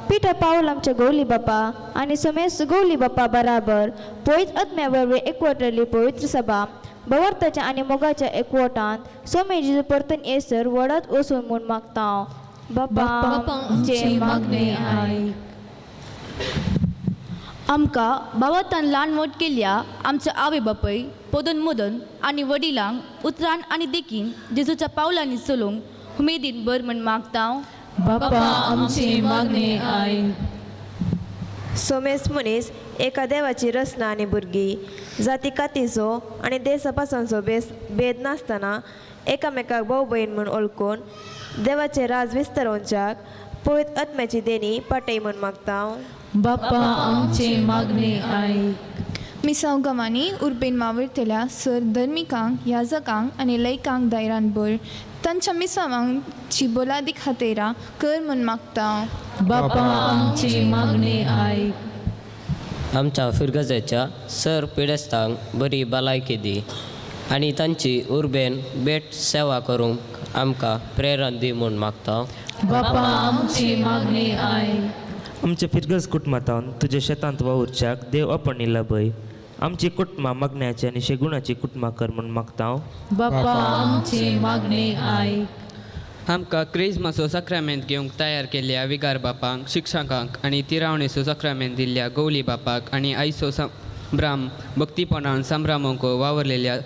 पिटर पावल आमच्या गौली बापा आनी सोमेस गौली बापा बराबर पवित्र आत्म्या वरवीं एकवटली पवित्र सभा बवर्ताच्या आनी मोगाच्या एकवटांत सोमे जेजू परतून येसर वडत वसून म्हूण मागता. बापा आमचे मागणे आयक. आमकां बाबातान ल्हान मोट केल्ल्या आमच्या आवय बापय पदन मदन आनी वडिलांक उतरान आनी देखीन जेजूच्या पावलांनी चलोवंक उमेदीन बर म्हण मागता. बापा आमचे मागणे आयक. सोमेस मनीस एका देवाची रचना आनी भुरगीं जाती कातीचो आनी देसा पासांचो बेस भेद नासतना एकामेकाक भाव भयण म्हूण वळखून देवाचें राज विस्तारोवच्याक पवित्र आत्म्याची देणी पाटय म्हूण मागता. बापा आमचे मागणे आयक. मिसांव गांवांनी उर्बेन वावुरतल्या सर धर्मिकांक याजकांक आनी लयकांक दायरान भर तांच्या मिसावांची बोलादी खातेरा कर म्हूण मागता. बापा आमचे मागणे आयक. आमच्या फिरगजेच्या सर पिडेस्तांक बरी भलायकी दी आनी तांची उर्बेन बेट सेवा करूंक आमकां प्रेरण दी म्हूण मागता. बापा आमचे मागणे आयक. आमच्या फिरगज कुटुंबांत तुज्या शेतांत वावुरच्याक देव आपणिला बय आमची कुटुंबां मागण्याची आनी शेगुणाची कुटुंबां कर म्हूण मागता. बापा आमचे मागणे आयक. आमकां क्रिजमाचो साक्रामेंत घेवंक तयार केल्ल्या विगार बापांक शिक्षकांक आनी तिरावणेचो साक्रामेंत दिल्ल्या गौली बापाक आनी आयचो संभ्राम भक्तीपणान संभ्रामोंक वावरलेल्या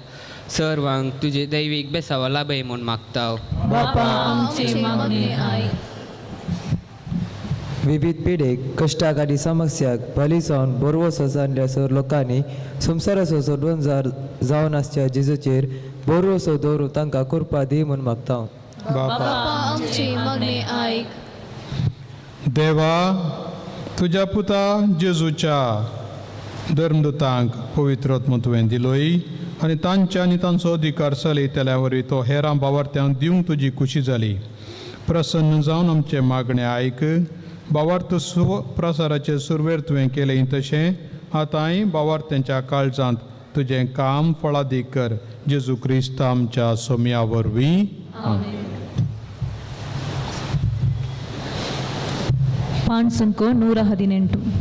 सर्वांक तुजे दैवीक बेसावा लाभय म्हूण मागता. बापा आमचे मागणे आयक. विविध पिडेक कश्टाक आनी समस्याक बली जावन बरवसो जाल्ल्या सर लोकांनी संवसाराचो सोडून जावन आसच्या जेजूचेर बरवसो दवरून तांकां कृपा दी म्हूण मागता. बापा आमचे मागणे आयक. देवा तुज्या पुता जेजूच्या धर्मदूतांक पवित्र आत्मो तुवें दिलोय आनी तांच्या आनी तांचो अधिकार चलयतल्या वरवीं तो हेरां बावार्थ्यांक दिवंक तुजी खुशी जाली. प्रसन्न जावन आमचें मागणें आयक. बावार्थ प्रसाराचे सुरवेर तुवें केलें तशें आतांय बावार्थ्यांच्या काळजांत तुजें काम फळादीक कर. जेजू क्रिस्त आमच्या सोम्या वरवीं. ಪಾನ್ಸಂಕೋ 118.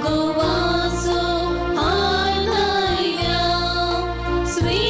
गोवाचो आनया स्वी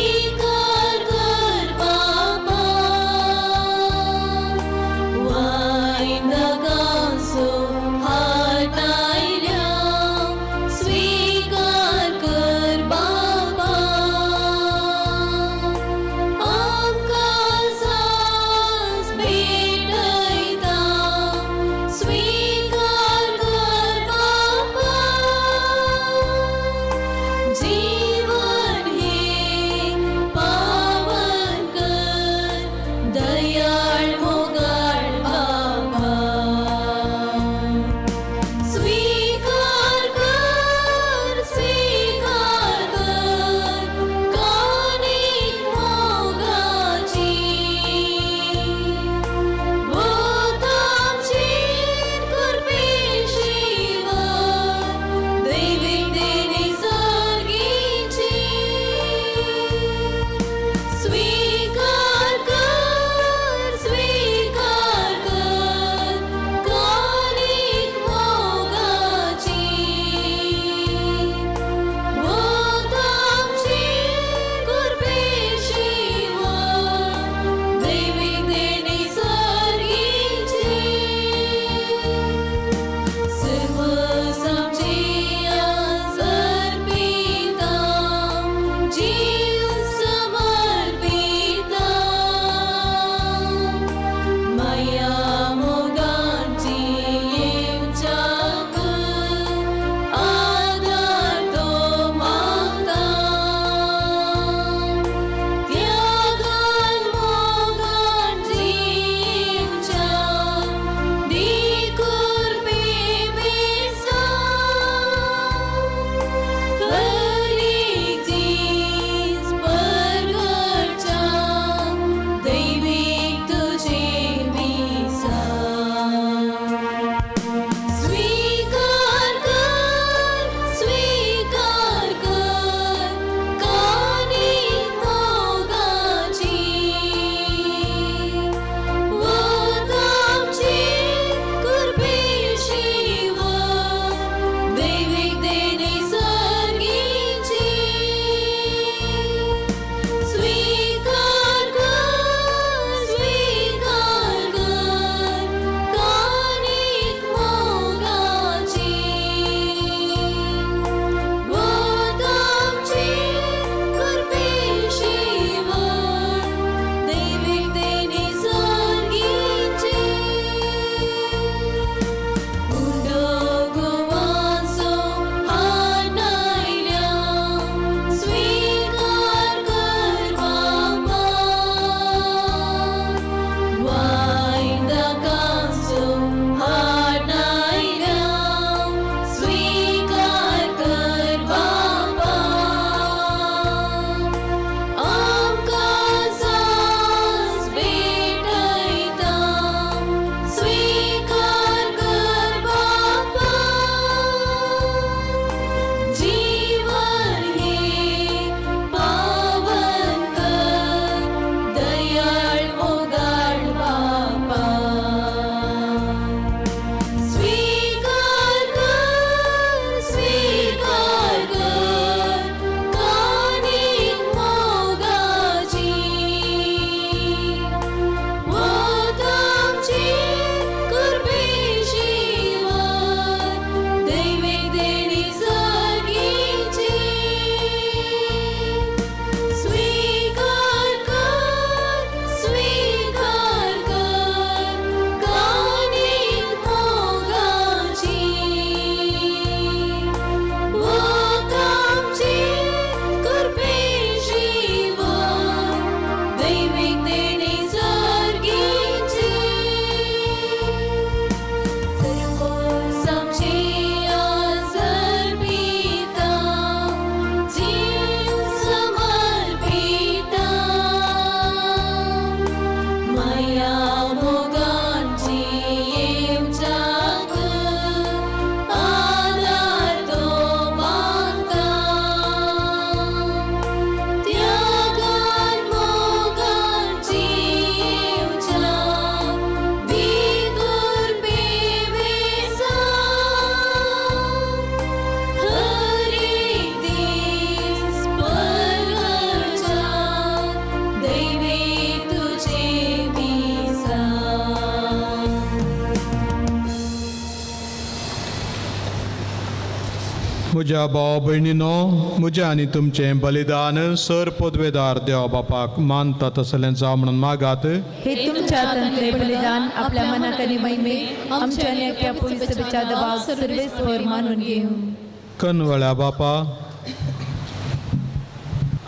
म्हज्या भाव भयणीनो, म्हजें आनी तुमचें बलिदान सर पदवेदार देवा बापाक मानता तसलें जावं म्हणून मागात. हे तुमच्या हातांतले बलिदान आपल्या मनात आनी महिमेक आमच्या आनी अख्ख्या पवित्र सभेच्या दबाव सर्वेस्पर मानून घेवं. कनवळ्या बापा,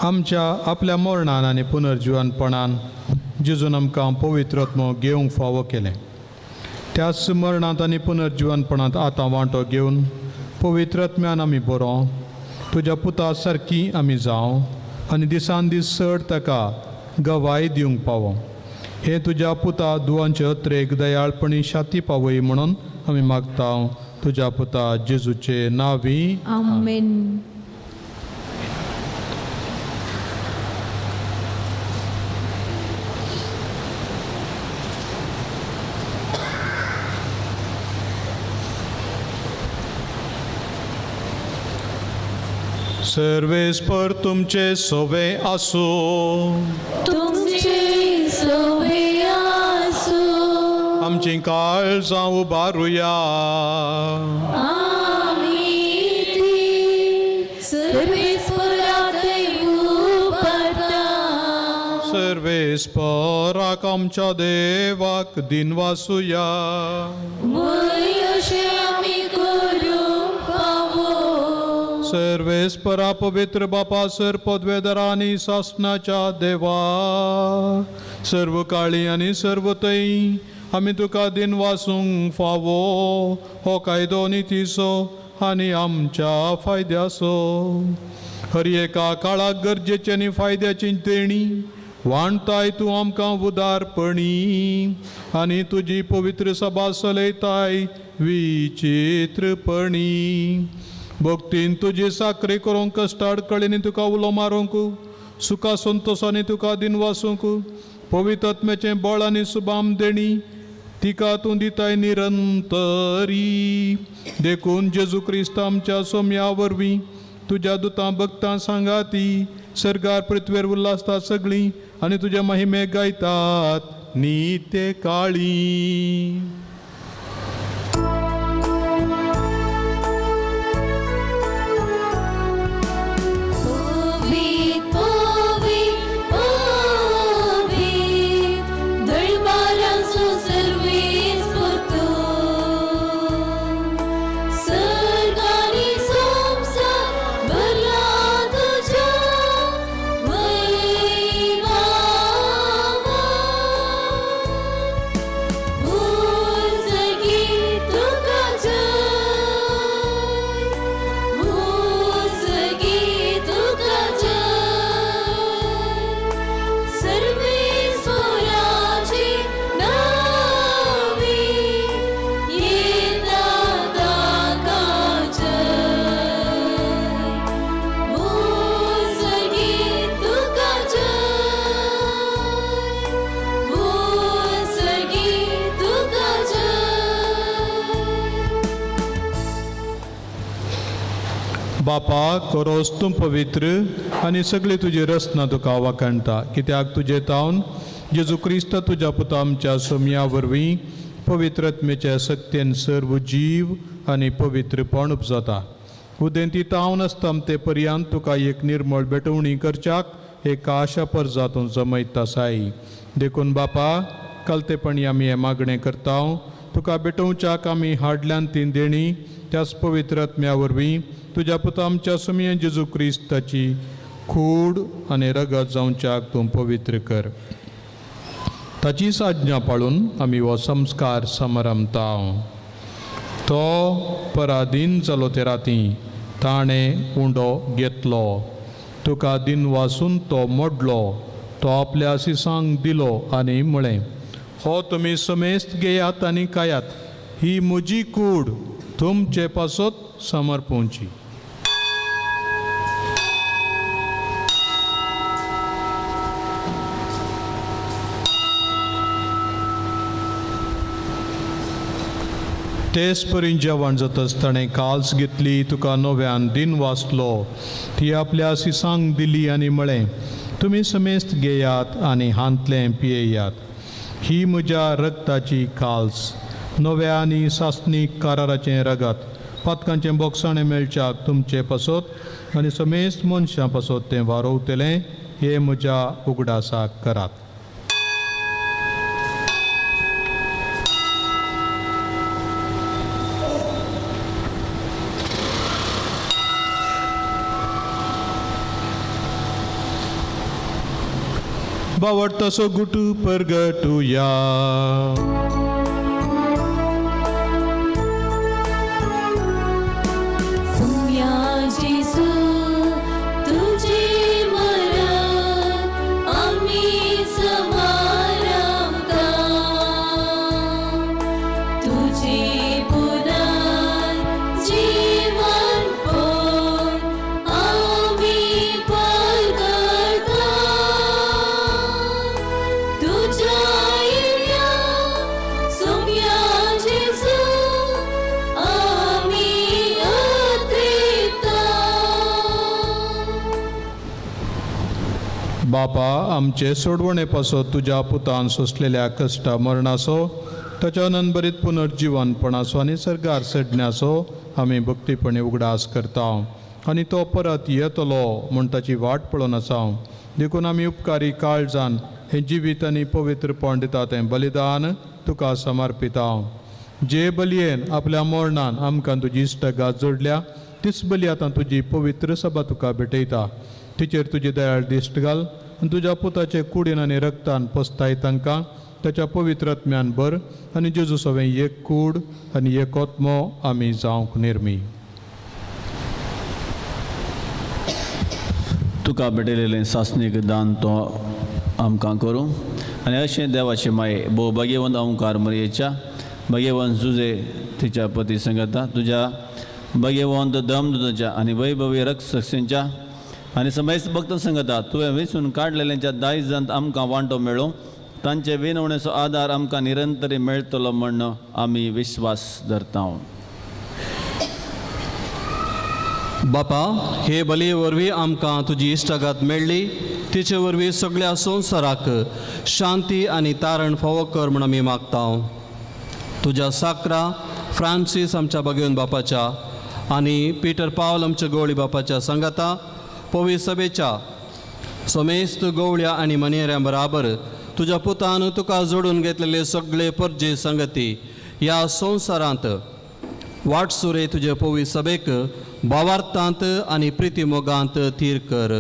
आमच्या आपल्या मरणान आनी पुनर्जिवनपणान जेजून आमकां पवित्रत्म घेवंक फावो केलें. त्याच मरणांत आनी पुनर्जिवनपणांत आतां वांटो घेवन पवित्रत्म्यान आमी बरो तुज्या पुता सारकी आमी जावं आनी दिसान दीस चड ताका गवाय दिवंक पावो. हे तुज्या पुता दुवांचे अत्रेक दयाळपणी शाती पावय म्हणून आमी मागता तुज्या पुता जेजूचे नांवी. आमेन. सर्वेस्पर तुमचे सोवे आसो. तुमचे सोवे आसो. आमची काळजां उबारुया. आमी ती सर्वेस्पराक उबारता. सर्वेस्पराक आमच्या देवाक दिनवासुया. अशें आमी करूंक फावो. सर्वेस्परा पवित्र बापा सर पदवेदारा आनी सासणाच्या देवा, सर्व काळी आनी सर्व थंय आमी तुका दिनवासूंक फावो. हो कायदो नितीचो आनी आमच्या फायद्याचो. हर एका काळाक गरजेची आनी फायद्याची देणी वांटताय तूं आमकां उदारपणी आनी तुजी पवित्र सभा चलयताय विचित्रपणी. भक्तीन तुजी साकरी करूंक कश्टाड कळीनी तुका उलो मारूंक, सुखा संतोशांनी तुका दिनवासूंक, पवित्रत्म्याचें बळ आनी सुबाम देणी तिका तूं दिताय निरंतरी. देखून जेजू क्रिस्त आमच्या सोम्या वरवीं तुज्या दुतां भक्तां सांगाती सर्गार पृथ्वेर उल्लासतात सगळीं आनी तुज्या महिमे गायतात नित्य काळी. बापा करोस तूं पवित्र आनी सगळी तुजी रचना तुका वाखाणटा, कित्याक तुजे तावन जेजू क्रिस्त तुज्या पुता आमच्या सोम्या वरवीं पवित्रत्मेच्या सक्तेन सर्व जीव आनी पवित्रपण उपजाता. उदेंती तावन आसता ते पर्यंत तुका एक निर्मळ भेटवणी करच्याक एक आशा परजा तूं जमयता साई. देखून बापा कलतेपणी आमी हें मागणें करता, तुका भेटोवच्याक आमी हाडल्यान ती देणी त्याच पवित्रत्म्या वरवीं तुज्या पुता आमच्या सुमये जेजू क्रिस्ताची कूड आनी रगत जावच्याक तूं पवित्र कर. ताचीच आज्ञा पाळून आमी हो संस्कार समारंभता. तो पराधीन जालो ते राती ताणें उंडो घेतलो, तुका दिनवासून तो मोडलो, तो आपल्या सिसांक दिलो आनी म्हळें, हो तुमी समेस्त घेयात आनी खायात, ही म्हजी कूड तुमचे पासत समर्पोवची. तेच परी जेवण जातच ताणें काल्स घेतली, तुका नव्यान दिन वाचलो, ती आपल्या सिसांक दिली आनी म्हळें, तुमी समेस्त घेयात आनी हांतलें पियेयात, ही म्हज्या रक्ताची काल्स, नव्या आनी सासणीक कराराचें रगत, पातकांचें बोगसाणें मेळच्याक तुमचे पासत आनी समेस्त मनशां पासत तें वारोवतलें हें म्हज्या उगडासाक करात. बावडतासो गुटू परगटुया. सुम्या जेजू तुझे मरण आमी समारंभता, तुझे पुनर्जीवन पण आमी परगटता, तुझ्या येण्या सुम्या जेजू आमी अतृप्ता. बापा आमचे सोडवणे पासत तुज्या पुतान सोंसलेल्या कश्टा मरणाचो ताच्या अनंतभरीत पुनर्जिवनपणाचो आनी सर्गार सडण्याचो आमी भक्तीपणी उगडास करता आनी तो परत येतलो म्हूण ताची वाट पळोवन आसा. देखून आमी उपकारी काळजान हें जिवीत आनी पवित्रपण दिता तें बलिदान तुका समर्पिता. जे बलयेन आपल्या मरणान आमकां तुजी इश्टगात जोडल्या तीच बली आतां तुजी पवित्र सभा तुका भेटयता. तिचेर तुजी दयाळ दिश्ट घाल आनी तुज्या पुताचे कुडीन आनी रक्तान पसताय तांकां ताच्या पवित्र आत्म्यान भर आनी जेजू सवें एक कूड आनी एक आत्मो आमी जावंक निर्मी. तुका भेटयलेलें सासणीक दान तो आमकां करूं आनी अशें देवाचे माये भोव भाग्यवंत ओंकार मरयेच्या भाग्यवंत जुजे तिच्या पती संगता तुज्या भाग्यवंत दमदुताच्या आनी वैभवी रक्षसेंच्या आनी समेस्त भक्त संगता तुवें वेंचून काडलेल्यांच्या दायजांत आमकां वांटो मेळूं तांचे विनवणेचो आदार आमकां निरंतरी मेळटलो म्हण आमी विश्वास धरता. बापा हे बलये वरवीं आमकां तुजी इश्टागात मेळ्ळी तिचे वरवीं सगळ्या संवसाराक शांती आनी तारण फावो कर म्हूण आमी मागता. तुज्या साक्रा फ्रांसीस आमच्या भगवंत बापाच्या आनी पिटर पावल आमच्या गवळी बापाच्या सांगाता पवी सभेच्या समेस्त गवळ्या आनी मनेऱ्यां बराबर तुज्या पुतान तुका जोडून घेतलेले सगळे परजे संगती ह्या संवसारांत वाटसुरे तुजे पवी सभेक भावार्थांत आनी प्रितीमोगांत थीर कर.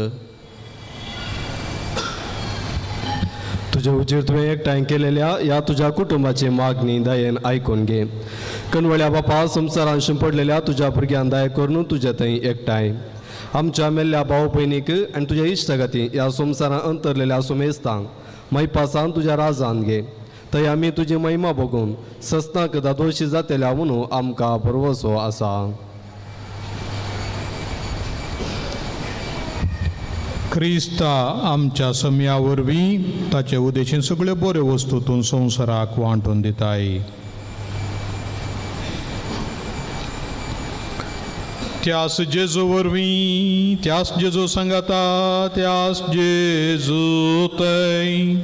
तुजे उजीर तुवें एकठांय केलेल्या ह्या तुज्या कुटुंबाची मागणी दयेन आयकून घे. कनवळ्या बापा संवसारान शिंपडलेल्या तुज्या भुरग्यान दया करून तुजे थंय एकठांय आमच्या मेल्ल्या भाव भयणीक आनी तुज्या इश्टागती ह्या संवसारान अंतरलेल्या सुमेस्तांक मैपासान तुज्या राजान घे. थंय आमी तुजी महिमा भोगून सस्नाक दादोशी जातल्या म्हणून आमकां भरवसो आसा. क्रिस्ता आमच्या समया वरवीं ताचे उदेशीन सगळ्यो बऱ्यो वस्तू तूं संवसाराक वांटून दिताय. त्यास जेजू वरवीं त्यास जेजू सांगाता त्यास जेजू थंय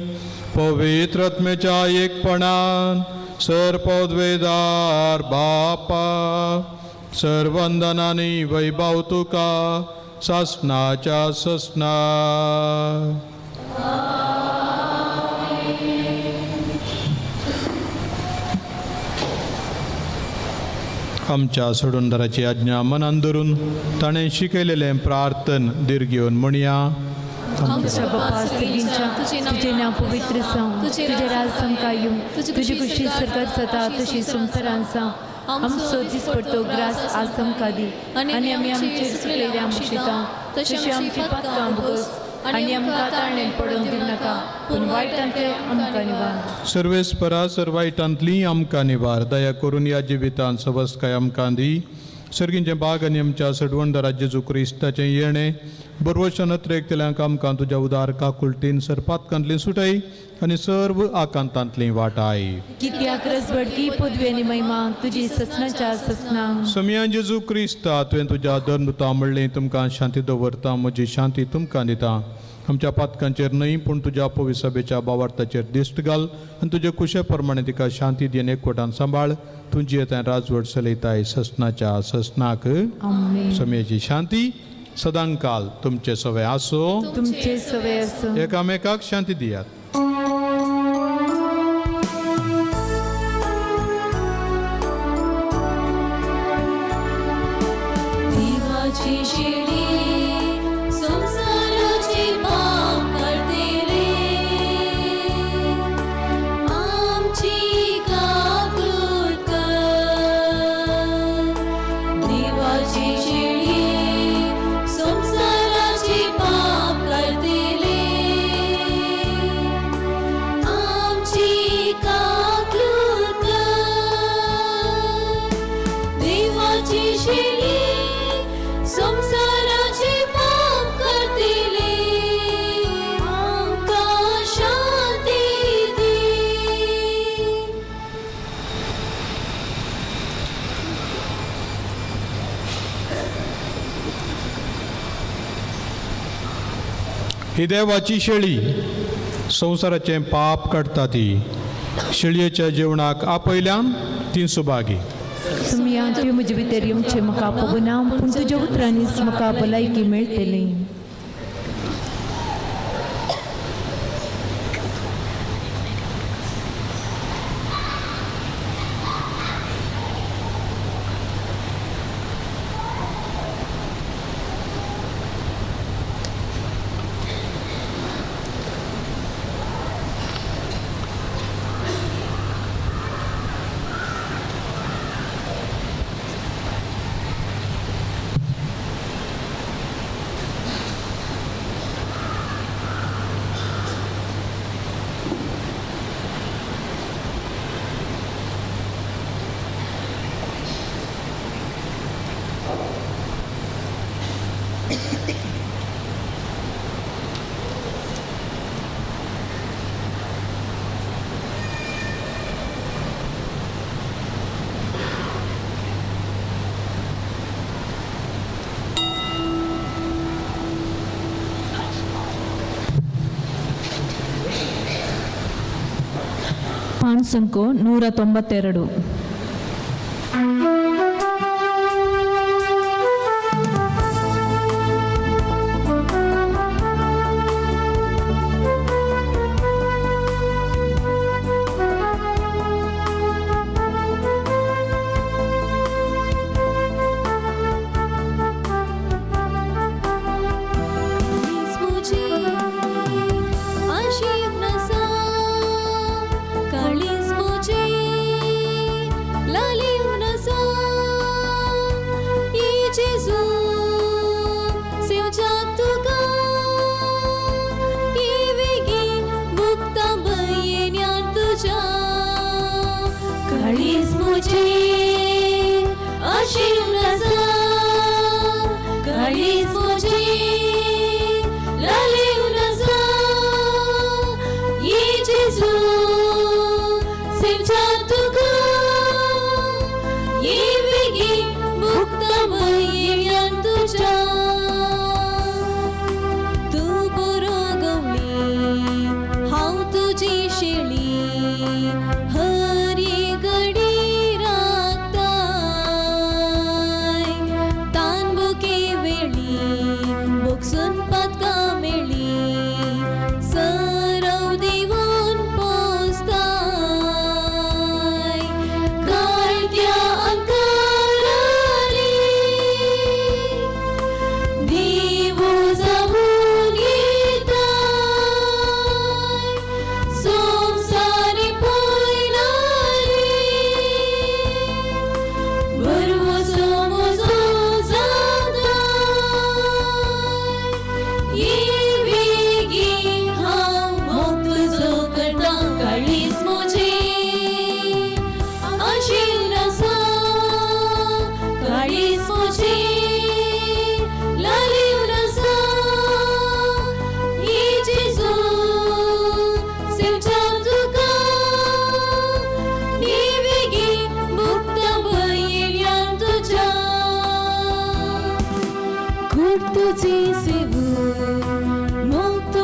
पवित्र आत्म्याच्या एकपणान सर पदवेदार बापा सर्वंदनानी वैभव तुका सासनाच्या ससना. आमच्या सोडूनदाराची आज्ञा मनान धरून ताणें शिकयलेलें प्रार्थन दीर्घ घेवन म्हणया. आमच्या बापा स्त्रींच्या तुझे नांव पवित्र जावं, तुजें राज आमकां येवं, तुजी खुशी सरकार जाता तशी संवसारान जावं. आमचो दिसपट्टो ग्रास आज आमकां दी आनी आमी आमचेर चुकलेल्या मुशिता तशी आमची पातकां भोगस आनी आमकां ताळणेंत पडोवंक दिवं नाका पूण वायटांतले आमकां निवार. सर्वेस्परा सर वायटांतली आमकां निवार. दया करून ह्या जिवितांत सवस्काय आमकां दी. सर्गींचें बाग आनी आमच्या सडवणदारा जेजू क्रिस्ताचें येणें बरवशान अत्रेकतल्यांक आमकां तुज्या उदार काकुळटीन सरपातकांतली सुटाय आनी सर्व आकांतांतली वाटाय. कित्याक रसबडकी पदवी आनी महिमा तुजी ससनाच्या ससना. समिया जेजू क्रिस्ता तुवें तुज्या धर्मता म्हणलें तुमकां शांती दवरता म्हजी शांती तुमकां दिता. आमच्या पातकांचेर न्हय पूण तुज्या पविसभेच्या बावार्थाचेर दिश्ट घाल आनी तुजे कुशे प्रमाणे तिका शांती दिवन एकवटान सांबाळ. तुजी येता राजवट चलयताय ससनाच्या ससनाक. समयाची शांती सदांकाल तुमचे सवे आसो. तुमचे सवे आसो. एकामेकाक शांती दियात. देवाची शेळी संसाराचे पाप काडटले, आमची काकूत कर. देवाची शेळी संसाराचे पाप काडटले, आमची काकूत कर. देवाची शेळी संसाराचे पाप करतले, आमकां शांती दी. ही देवाची शेळी संवसाराचें पाप काडटा ती शेळयेच्या जेवणाक आपयल्यान ती सुभागी. सुमिया तुवें म्हजे भितर येवचें म्हाका पळोवना पूण तुज्या उतरांनीच म्हाका भलायकी मेळटली. ಪಾನ್ಸಂಕು 192. तुझी सेवू मोग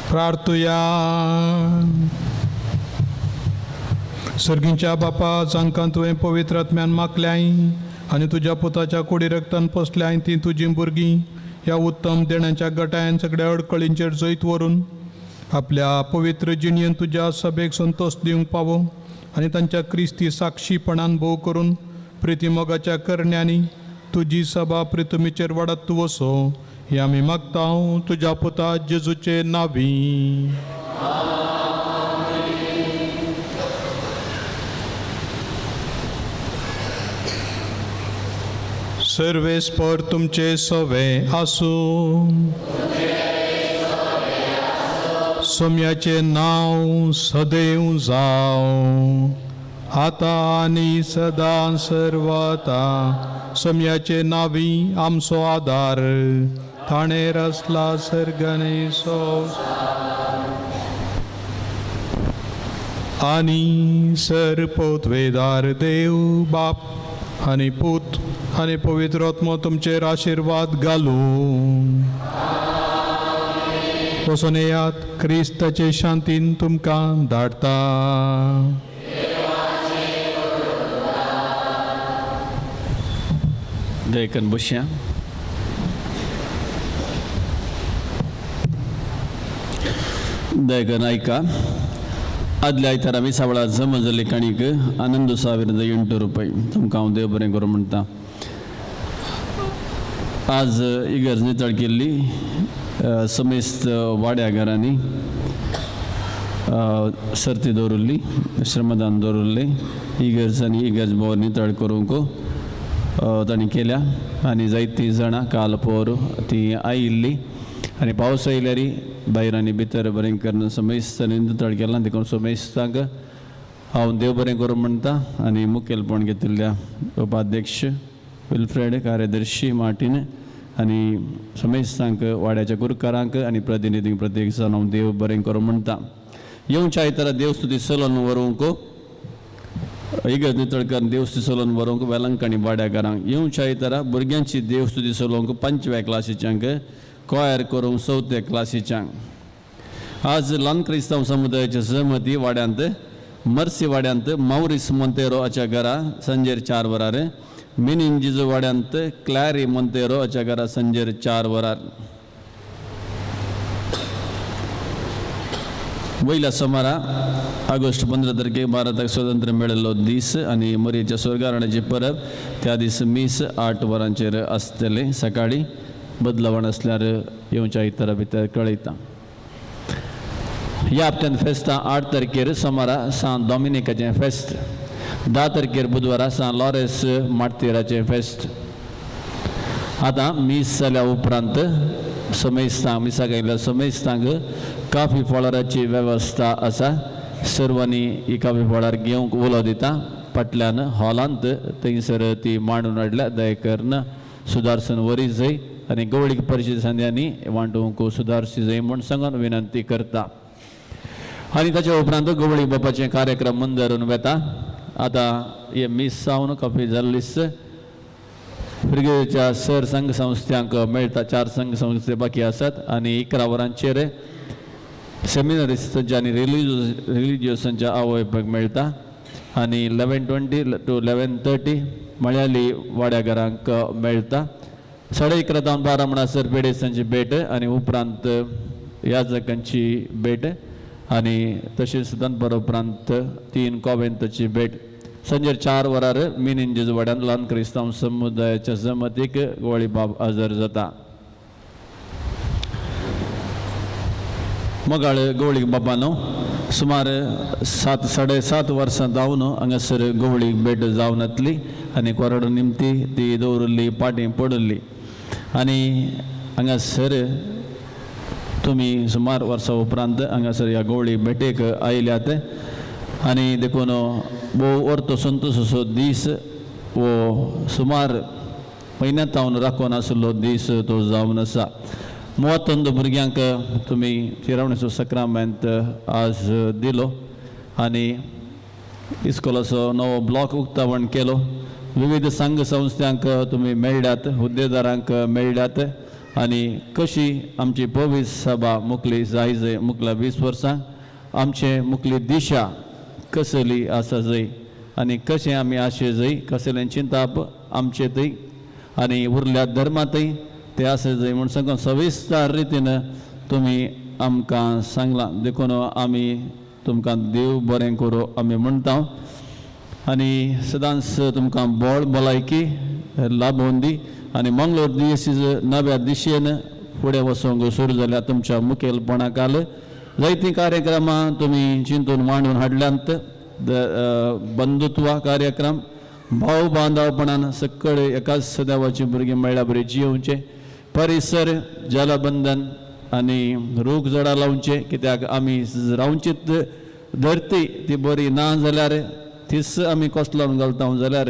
प्रार्थुया. सर्गींच्या बापा, जांकां तुवें पवित्र आत्म्यान मागल्याय आनी तुज्या पुताच्या कुडी रक्तान पोसल्याय तीं तुजीं भुरगीं ह्या उत्तम देण्याच्या गटायन सगळ्या अडकळींचेर जैत व्हरून आपल्या पवित्र जिणयेन तुज्या सभेक संतोश दिवंक पावो आनी तांच्या क्रिस्ती साक्षीपणान भोव करून प्रितीमोगाच्या करण्यांनी तुजी सभा प्रितमीचेर वाडत तूं वसो, हें आमी मागता तुज्या पुता जेजूचे नांवी. सर्वेस्पर तुमचे सवे आसूं. सोम्याचें नांव सदैव जावं, आतां आनी सदां सर्वता. सोम्याचे नांवी आमचो आदार, ताणें रचला सर्गनी आनी सर्पोद्वेदार देव बाप आनी पूत आनी पवित्र आत्मो तुमचेर आशिर्वाद घालूं. वचून येयात, क्रिस्ताचे शांतीन तुमकां धाडटा. देखून बसया. देखून आयका, आदल्या आयतारा मिसावळा जमा जाल्ली काणीक आनंद 1008 रुपये तुमकां हांव देव बरें करूं म्हणटा. आज इगर्ज नितळ केल्ली समेस्त वाड्या घरांनी सर्ती दवरिल्ली, श्रमदान दवरिल्लें. इगर्ज आनी इगर्ज भोव नितळ करूंक तांणी केल्या आनी जायतीं जाणां काल पोर ती आयिल्ली आनी पावस आयल्यार भायर आनी भितर बरें करून समेस्तांनी नितळ केलां. देखून समेस्तांक हांव देव बरें करूं म्हणटा. आनी मुखेलपण घेतिल्ल्या उपाध्यक्ष विल्फ्रेड, कार्यदर्शी मार्टीन आनी समेस्तांक, वाड्याच्या गुरकारांक आनी प्रतिनिधींक प्रत्येक जाण हांव देव बरें करूं म्हणटा. येवच्या आयतारा देवस्तुती चलोवन व्हरूंक इगर्ज नितळ करून देवस्तुती चलोवन व्हरूंक वेलंकणी वाड्या घरांक. येवच्या आयतारा भुरग्यांची देवस्तुती चलोवंक 5व्या क्लासीच्यांक, कॉयर करूंक 4थ्या क्लासीच्यांक. आज ल्हान क्रिस्तांव समुदायाच्या सहमती वाड्यांत मर्सी वाड्यांत मावरीस मोंतेरो हाच्या घरा सांजेर 4 वरार, मिनीन जिजू वाड्यांत क्लॅरी मोंतेरो हाच्या घरा सांजेर 4 वरार. वयल्या सोमारा ऑगस्ट 15 तारखेक भारताक स्वतंत्र मेळिल्लो दीस आनी मोरयेच्या स्वर्गारणाची परब त्या दीस मीस 8 वरांचेर आसतलें. सकाळीं बदलावण आसल्यार येवच्या आयतारा भितर कळयता. ह्या हप्त्यांत फेस्तां 8 तारखेर सोमारा सांत डॉमिनिकाचें फेस्त, 10 तारखेर बुधवारा सांत लॉरेस मार्तीराचें फेस्त. आतां मीस जाल्या उपरांत समेस्तांक, मिसाक आयिल्ल्या समेस्तांक काफी फळाराची वेवस्था आसा. सर्वांनी ही काफी फळार घेवंक उलो दिता. फाटल्यान हॉलांत थंयसर ती मांडून हाडल्या, दया सुदारसून वरी जाय आनी गवळीक परिशद संद्यांनी वांटूंक सुदारची जाय म्हूण सांगून विनंती करता. आनी ताच्या उपरांत गवळी बापाचे कार्यक्रम मुंदरून वेता. आतां हे मीस जावन काफी जाल्लीच फिरगेच्या सर संघ संस्थांक मेळटा. 4 संघ संस्थे बाकी आसात आनी 11 वरांचेर सेमिनरिस्टांच्या आनी रिलिजियसांच्या आवय मेळटा आनी 11:20 to 11:30 Malayali वाड्या घरांक मेळटा. 11:30 जावन 12 म्हणसर पेडेसांची भेट आनी उपरांत याजकांची भेट आनी तशेंच दनपार उपरांत 3 कॉवेंताची भेट. सांजेर 4 वरार मिनीन जेजवाड्यान ल्हान क्रिस्तांव समुदायाच्या जमतीक गोळीबाब हजर जाता. मोगाळ गवळीक बाबानो, सुमार 7 साडे 7 वर्सां जावन हांगासर गवळीक भेट जावन येतली आनी कोरडो निमती ती दवरिल्ली पाटी पडिल्ली आनी हांगासर तुमी सुमार वर्सां उपरांत हांगासर ह्या गवळी भेटेक आयल्यात आनी देखून भोव अर्थ संतोश असो दीस वो सुमार म्हयन्यांत हांव राखून आशिल्लो दीस तो जावन आसा. 32 भुरग्यांक तुमी तिरावणेचो सक्रामेंत आज दिलो आनी इस्कोलाचो नवो ब्लॉक उक्तावण केलो. विविध संघ संस्थांक तुमी मेळ्ळ्यात, हुद्देदारांक मेळ्ळ्यात आनी कशी आमची पवित्र सभा मुखली जाय जय मुखल्या 20 वर्सां आमचे मुखली दिशा कसली आसा जय आनी कशें आमी आशे जय कसलें चिंताप आमचे थंय आनी उरल्या धर्मांतय ते आसा जय म्हूण सांगून सविस्तर रितीन तुमी आमकां सांगलां. देखून आमी तुमकां देव बरें करूं आमी म्हणटा आनी सदांच तुमकां बळ भलायकी लाभोवन दी आनी मंगळूर दियसीज नव्या दिशेन फुडें वचूंक सुरू जाल्या तुमच्या मुखेलपणा खाल जायतीं कार्यक्रमां तुमी चिंतून मांडून हाडल्यांत. बंधुत्व कार्यक्रम भाव बांधवपणान सगळे एकाच देवाची भुरगीं मेळ्ळ्या बरी जियोवचें, परिसर जलबंधन आनी रूख झाडां लावचें, कित्याक आमी रावचीत धरती ती बरी ना जाल्यार तीच आमी कसलोन घालता जाल्यार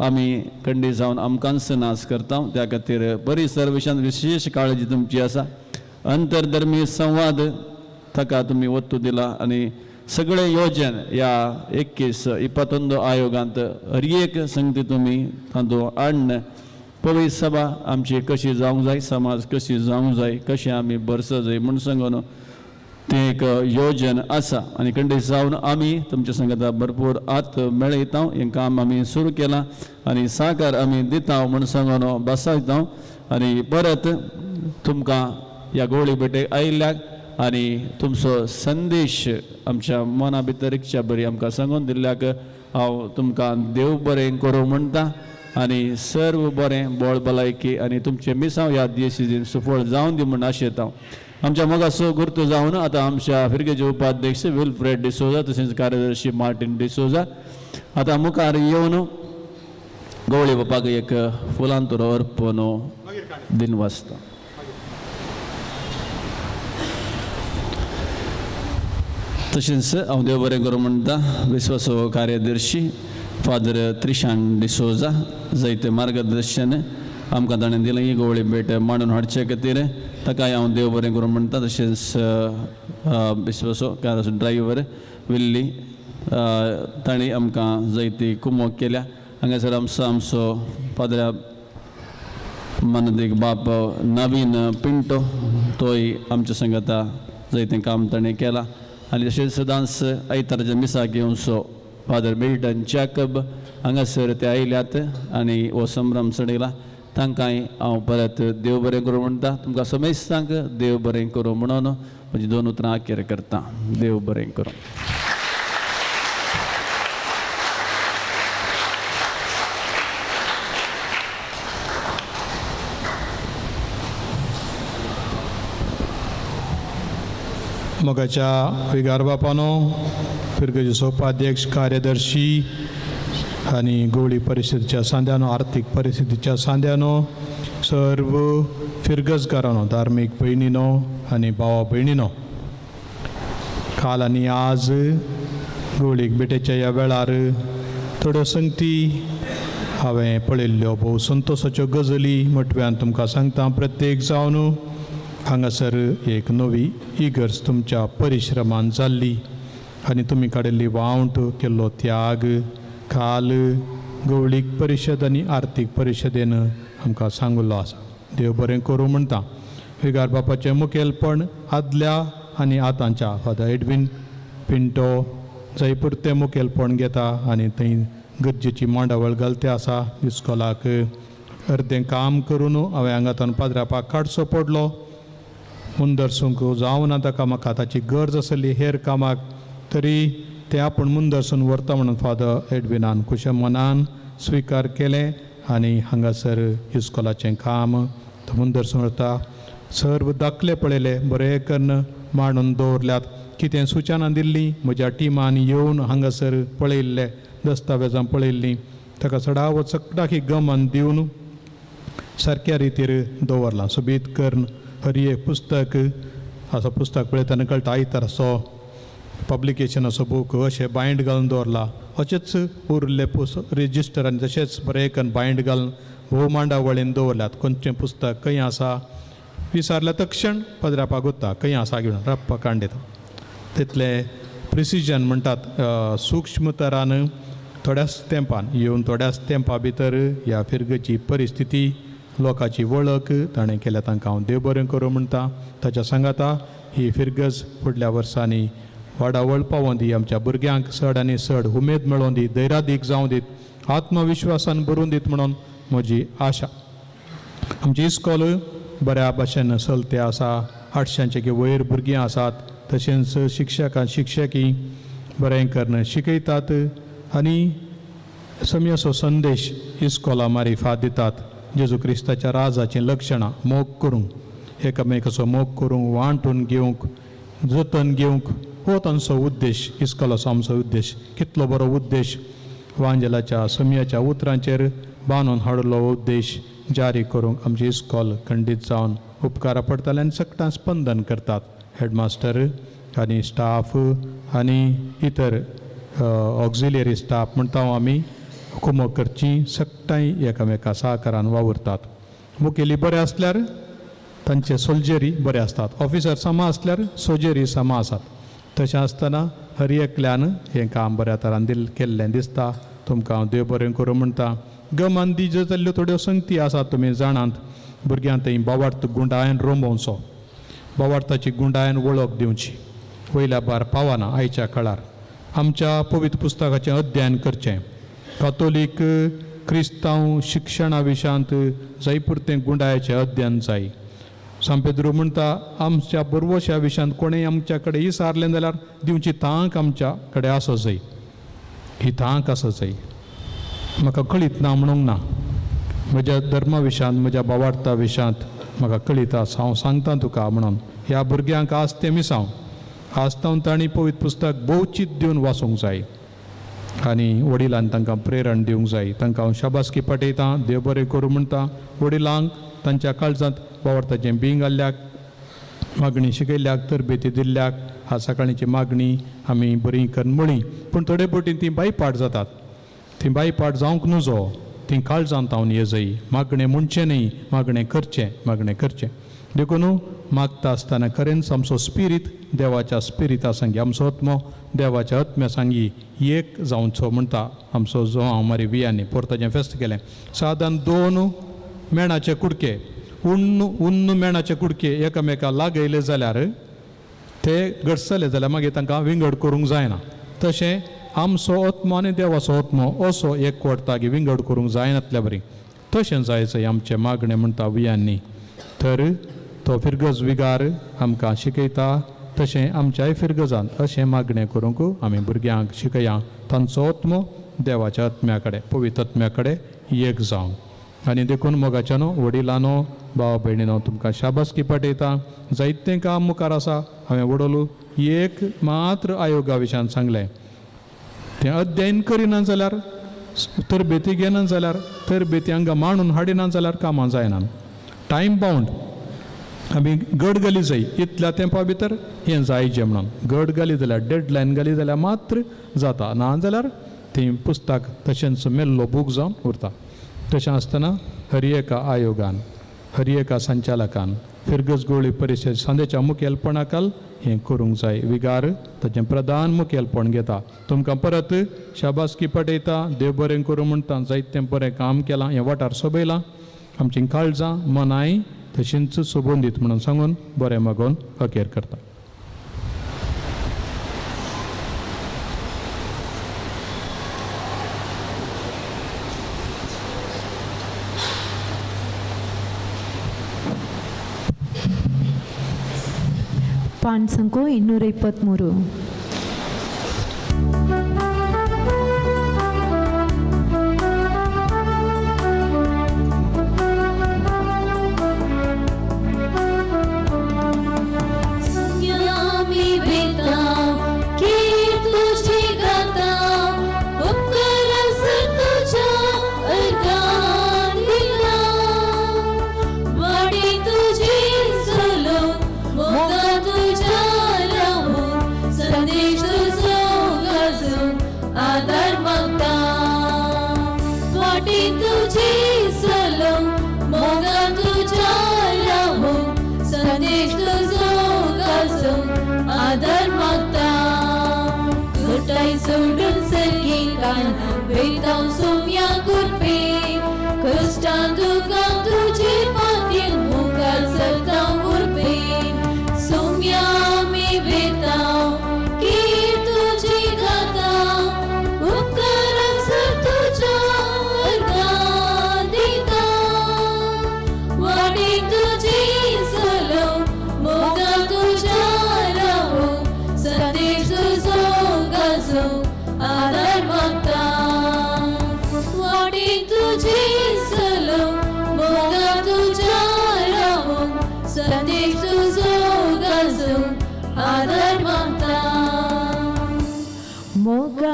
आमी खंडी जावन आमकांच नाश करता. त्या खातीर परिसर विशयांत विशेश काळजी तुमची आसा. अंतरधर्मी संवाद ताका तुमी वत्तू दिला आनी सगळें योजन ह्या 21 आयोगांत हर एक संगती तुमी तातूंत हाडून पवित्र सभा आमची कशी जावंक जाय, समाज कशी जावंक जाय, कशें आमी भरस जाय म्हूण सांगून तें एक योजन आसा आनी खंडीत जावन आमी तुमच्या संगता भरपूर हात मेळयता. हें काम आमी सुरू केलां आनी साकार आमी दिता म्हूण सांगून बसयता आनी परत तुमकां ह्या गोळी भेटेक आयिल्ल्याक आनी तुमचो संदेश आमच्या मना भितर इच्छा बरी आमकां सांगून दिल्ल्याक हांव तुमकां देव बरें करूं म्हणटा आनी सर्व बरें बळ भलायकी आनी तुमचें मिसांव ह्या दियसीन सुफळ जावन दी म्हूण आशेता. आमच्या मोगाचो गुर्तू जावन आतां आमच्या फिरगेचे उपाध्यक्ष विल्फ्रेड डिसोजा तशेंच कार्यदर्शी मार्टीन डिसोजा आतां मुखार येवन गवळी बापाक एक फुलांतुरो अर्पण दिन वाचता. तशेंच हांव देव बरें करूं म्हणटा विश्वासो कार्यदर्शी फादर त्रिशान डिसोजा जायते मार्गदर्शन आमकां ताणें दिलें ही गवळी भेट मांडून हाडचे खातीर ताकाय हांव देव बरें करूं म्हणटा. तशेंच विश्वासो ड्रायव्हर विल्ली तांणी आमकां जायती कुमोक केल्या. हांगासर आमचो आमचो पाद्र्या मनदीक बाप नवीन पिंटो तोय आमच्या संगता जायतें काम ताणें केलां आनी तशेंच सदांच आयताराच्या मिसाक येवचो फादर मिल्टन जॅकब हांगासर ते आयल्यात आनी हो संभ्रम चडयला. तांकांय हांव परत देव बरें करूं म्हणटा. तुमकां समेस्तांक देव बरें करूं म्हणून म्हजी दोन उतरां अखेर करता. देव बरें करूं. मोगाच्या विगार बापानो, फिरगजेचो उपाध्यक्ष, कार्यदर्शी आनी गोवळी परिशदेच्या सांद्यानो, आर्थीक परिस्थितीच्या सांद्यानो, सर्व फिरगजकारांनो, धार्मीक भयणीनो आनी भावा भयणीनो, काल आनी आज गोवळीक भेटेच्या ह्या वेळार थोड्यो संगती हांवें पळयल्ल्यो भोव संतोशाच्यो गजली मटव्यान तुमकां सांगता. प्रत्येक जावन हांगासर एक नवी इगर्ज तुमच्या परिश्रमान जाल्ली आनी तुमी काडिल्ली वावंट, केल्लो त्याग काल गवळीक परिशद आनी आर्थीक परिशदेन आमकां सांगिल्लो आसा. देव बरें करूं म्हणटा. विगार बापाचें मुखेलपण आदल्या आनी आतांच्या फादर एडवीन पिंटो जयपूर तें मुखेलपण घेता आनी थंय गरजेची मांडावळ घालते आसा. इस्कोलाक अर्दें काम करून हांवें हांगांतल्यान पाद्रापाक काडचो पडलो. मुंदरसूंक जावना ताका, म्हाका ताची गरज आसली हेर कामाक, तरी तें आपूण मुंदरसून व्हरता म्हणून फादर एडविनान खुशे मनान स्विकार केलें आनी हांगासर इस्कोलाचें काम तो मुंदरसून व्हरता. सर्व दाखले पळयले बरें कन्न मांडून दवरल्यात. कितें सुचना दिल्ली म्हज्या टिमान येवन हांगासर पळयल्ले दस्तावेजां पळयल्लीं, ताका चडावत सगळ्याक गमन दिवन सारक्या रितीर दवरलां. सोबीत करून हर एक पुस्तक असो पुस्तक पळयतना कळटा आयतार असो पब्लिकेशन असो बूक अशें बायंड घालून दवरला. अशेंच उरिल्ले रेजिस्टर आनी तशेंच बरें करून बायंड घालून भोव मांडावळीन दवरल्यात. खंयचें पुस्तक खंय आसा विचारल्या तक्षण पदरापाक उरता, खंय आसा घेवन रप्प कांडयता. तितलें प्रिसिजन म्हणटात सूक्ष्म तरान थोड्याच तेंपान येवन थोड्याच तेंपा भितर ह्या फिरगची परिस्थिती लोकांची वळख ताणें केल्या. तांकां हांव देव बरें करूं म्हणटा. ताच्या सांगाता ही फिरगज फुडल्या वर्सांनी वाडावळ पावों दी, आमच्या भुरग्यांक चड आनी चड उमेद मेळों दी, धैर्यादीक जावं दीत, आत्मविश्वासान भरून दीत म्हणून म्हजी आशा. आमची इस्कॉल बऱ्या भाशेन चलते आसा. 800 वयर भुरगीं आसात. तशेंच शिक्षकां शिक्षकी बरें करून शिकयतात आनी सम्याचो संदेश इस्कॉला मारिफात दितात. जेजू क्रिस्ताच्या राजाचीं लक्षणां मोग करूंक, एकामेकाचो मोग करूंक, वांटून घेवंक, जतन घेवंक, हो तांचो उद्देश. इस्कॉलाचो आमचो उद्देश कितलो बरो उद्देश. वांजेलाच्या सम्याच्या उतरांचेर बांदून हाडलो उद्देश जारी करूंक आमची इस्कॉल खंडीत जावन उपकारा पडटाले आनी सगटां स्पंदन करतात. हेडमास्टर आनी स्टाफ आनी इतर ऑक्झिलियरी स्टाफ म्हणटा आमी कुमक करची सगटांय एकामेका सहकारान वावुरतात. मुखेली बरे आसल्यार तांचे सोल्जरी बरे आसतात, ऑफिसर समा आसल्यार सोजेरी समा आसात. तशें आसतना हर एकल्यान हें काम बऱ्या तरान केल्लें दिसता. तुमकां हांव देव बरें करूं म्हणटा. गमान दी ज्यो जाल्ल्यो थोड्यो संगती आसात तुमी जाणात. भुरग्यांक थंय बावार्थ गुंडायन रोंबोवचो, बावार्थाची गुंडायन वळख दिवची. वयल्या बार पावना आयच्या काळार. आमच्या पवित्र पुस्तकाचें अध्ययन करचें. कातोलीक क्रिस्तांव शिक्षणा विशयांत जाय पुरतें गुंडायाचें अध्ययन जाय. सांपेद्रू म्हणटा आमच्या बरवश्या विशयांत कोणें आमच्या कडेन इसारलें जाल्यार दिवची तांक आमच्या कडेन आसो जाय. ही तांक आसो जाय. म्हाका कळीत ना म्हणूंक ना, म्हज्या धर्मा विशयांत, म्हज्या बावार्था विशयांत म्हाका कळीत आसा, हांव सांगता तुका म्हणून. ह्या भुरग्यांक आज तें मिसांव आज तांणी पवित्र पुस्तक भोवचीत दिवन वाचूंक जाय आनी वडिलान तांकां प्रेरण दिवंक जाय. तांकां हांव शाबासकी पाठयतां, देव बरें करूं म्हणटा. वडिलांक तांच्या काळजांत बावार्थाचें बींग घाल्ल्याक, मागणी शिकयल्ल्याक, तरबेती दिल्ल्याक. आज सकाळीची मागणी आमी बरी करून म्हळी, पूण थोडे फावटी ती बायपाट जातात. ती बायपाट जावंक नुजो, ती काळजांत हांव येजय. मागणें म्हणचें न्ही, मागणें करचें, मागणें करचें. देखून मागता आसतना खरेंच आमचो स्पिरीत देवाच्या स्पिरिता सांगी, आमचो आत्मो देवाच्या आत्म्या सांगी एक जावचो म्हणटा आमचो जो हांव मारी वियांनी पोर्ताचें फेस्त केलें. सादारण 2 मेणाचे कुडके, उन्न उन्न मेणाचे कुडके एकामेका लागयले जाल्यार ते घडसले जाल्यार मागीर तांकां विंगड करूंक जायना. तशें आमचो आत्मो आनी देवाचो आत्मो असो एकवटता की विंगड करूंक जायनातल्या बरी. तशें जायचें आमचें मागणें म्हणटा वियांनी. तर तो फिरगज विगार आमकां शिकयता, तशें आमच्याय फिरगजान अशें मागणें करूंक आमी भुरग्यांक शिकया. तांचो आत्मो देवाच्या आत्म्या कडेन, पवित्र आत्म्या कडेन एक जावं. आनी देखून मोगाच्यानो, वडिलानो, भाव भयणीनो, तुमकां शाबासकी पाठयता. जायतें काम मुखार आसा. हांवें वडोलो एक मात्र आयोगा विशयान सांगलें, तें अध्ययन करिना जाल्यार, तरबेती घेना जाल्यार, तरबेती हांगा मांडून हाडिना जाल्यार कामां जायना. टायम बावंड आमी गड घाली जाय, इतल्या तेंपा भितर हें जायचें म्हणून. गड घाली जाल्यार, डेडलायन घाली जाल्यार मात्र जाता, ना जाल्यार ती पुस्तक तशेंच मेल्लो बूक जावन उरता. तशें आसतना हर एका आयोगान, हर एका संचालकान फिरगज गोळी परिशद सांदेच्या मुखेलपणाकाल हें करूंक जाय. विगार ताचें प्रधान मुखेलपण घेता. तुमकां परत शाबासकी पाठयता, देव बरें करूं म्हणटा. जायतें बरें काम केलां, हें वाठार सोबयलां, आमचीं काळजां मनाय तशींच सोबोवन दीत म्हणून सांगून बरें मागोवन अखेर करता. पान संको 223. सोम्या कुरपे कष्टां दुखां तुझे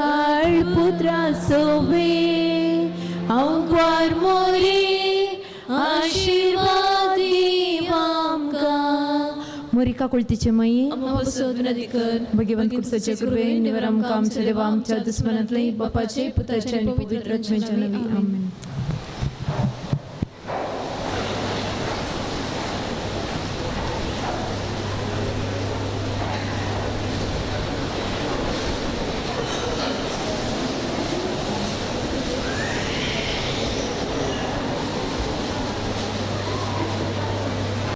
मोगाळ पुत्रा सोवे आंकवार मोरे आशिर्वाद आमकां. मोरिका कुळतीचे माई भगवंत कुर्साचे कृपे निवर आमकां आमच्या देवा आमच्या दुस्मनांतले बापाचे पुताचे आनी पवित्र आत्म्याच्या नांवी आमेन.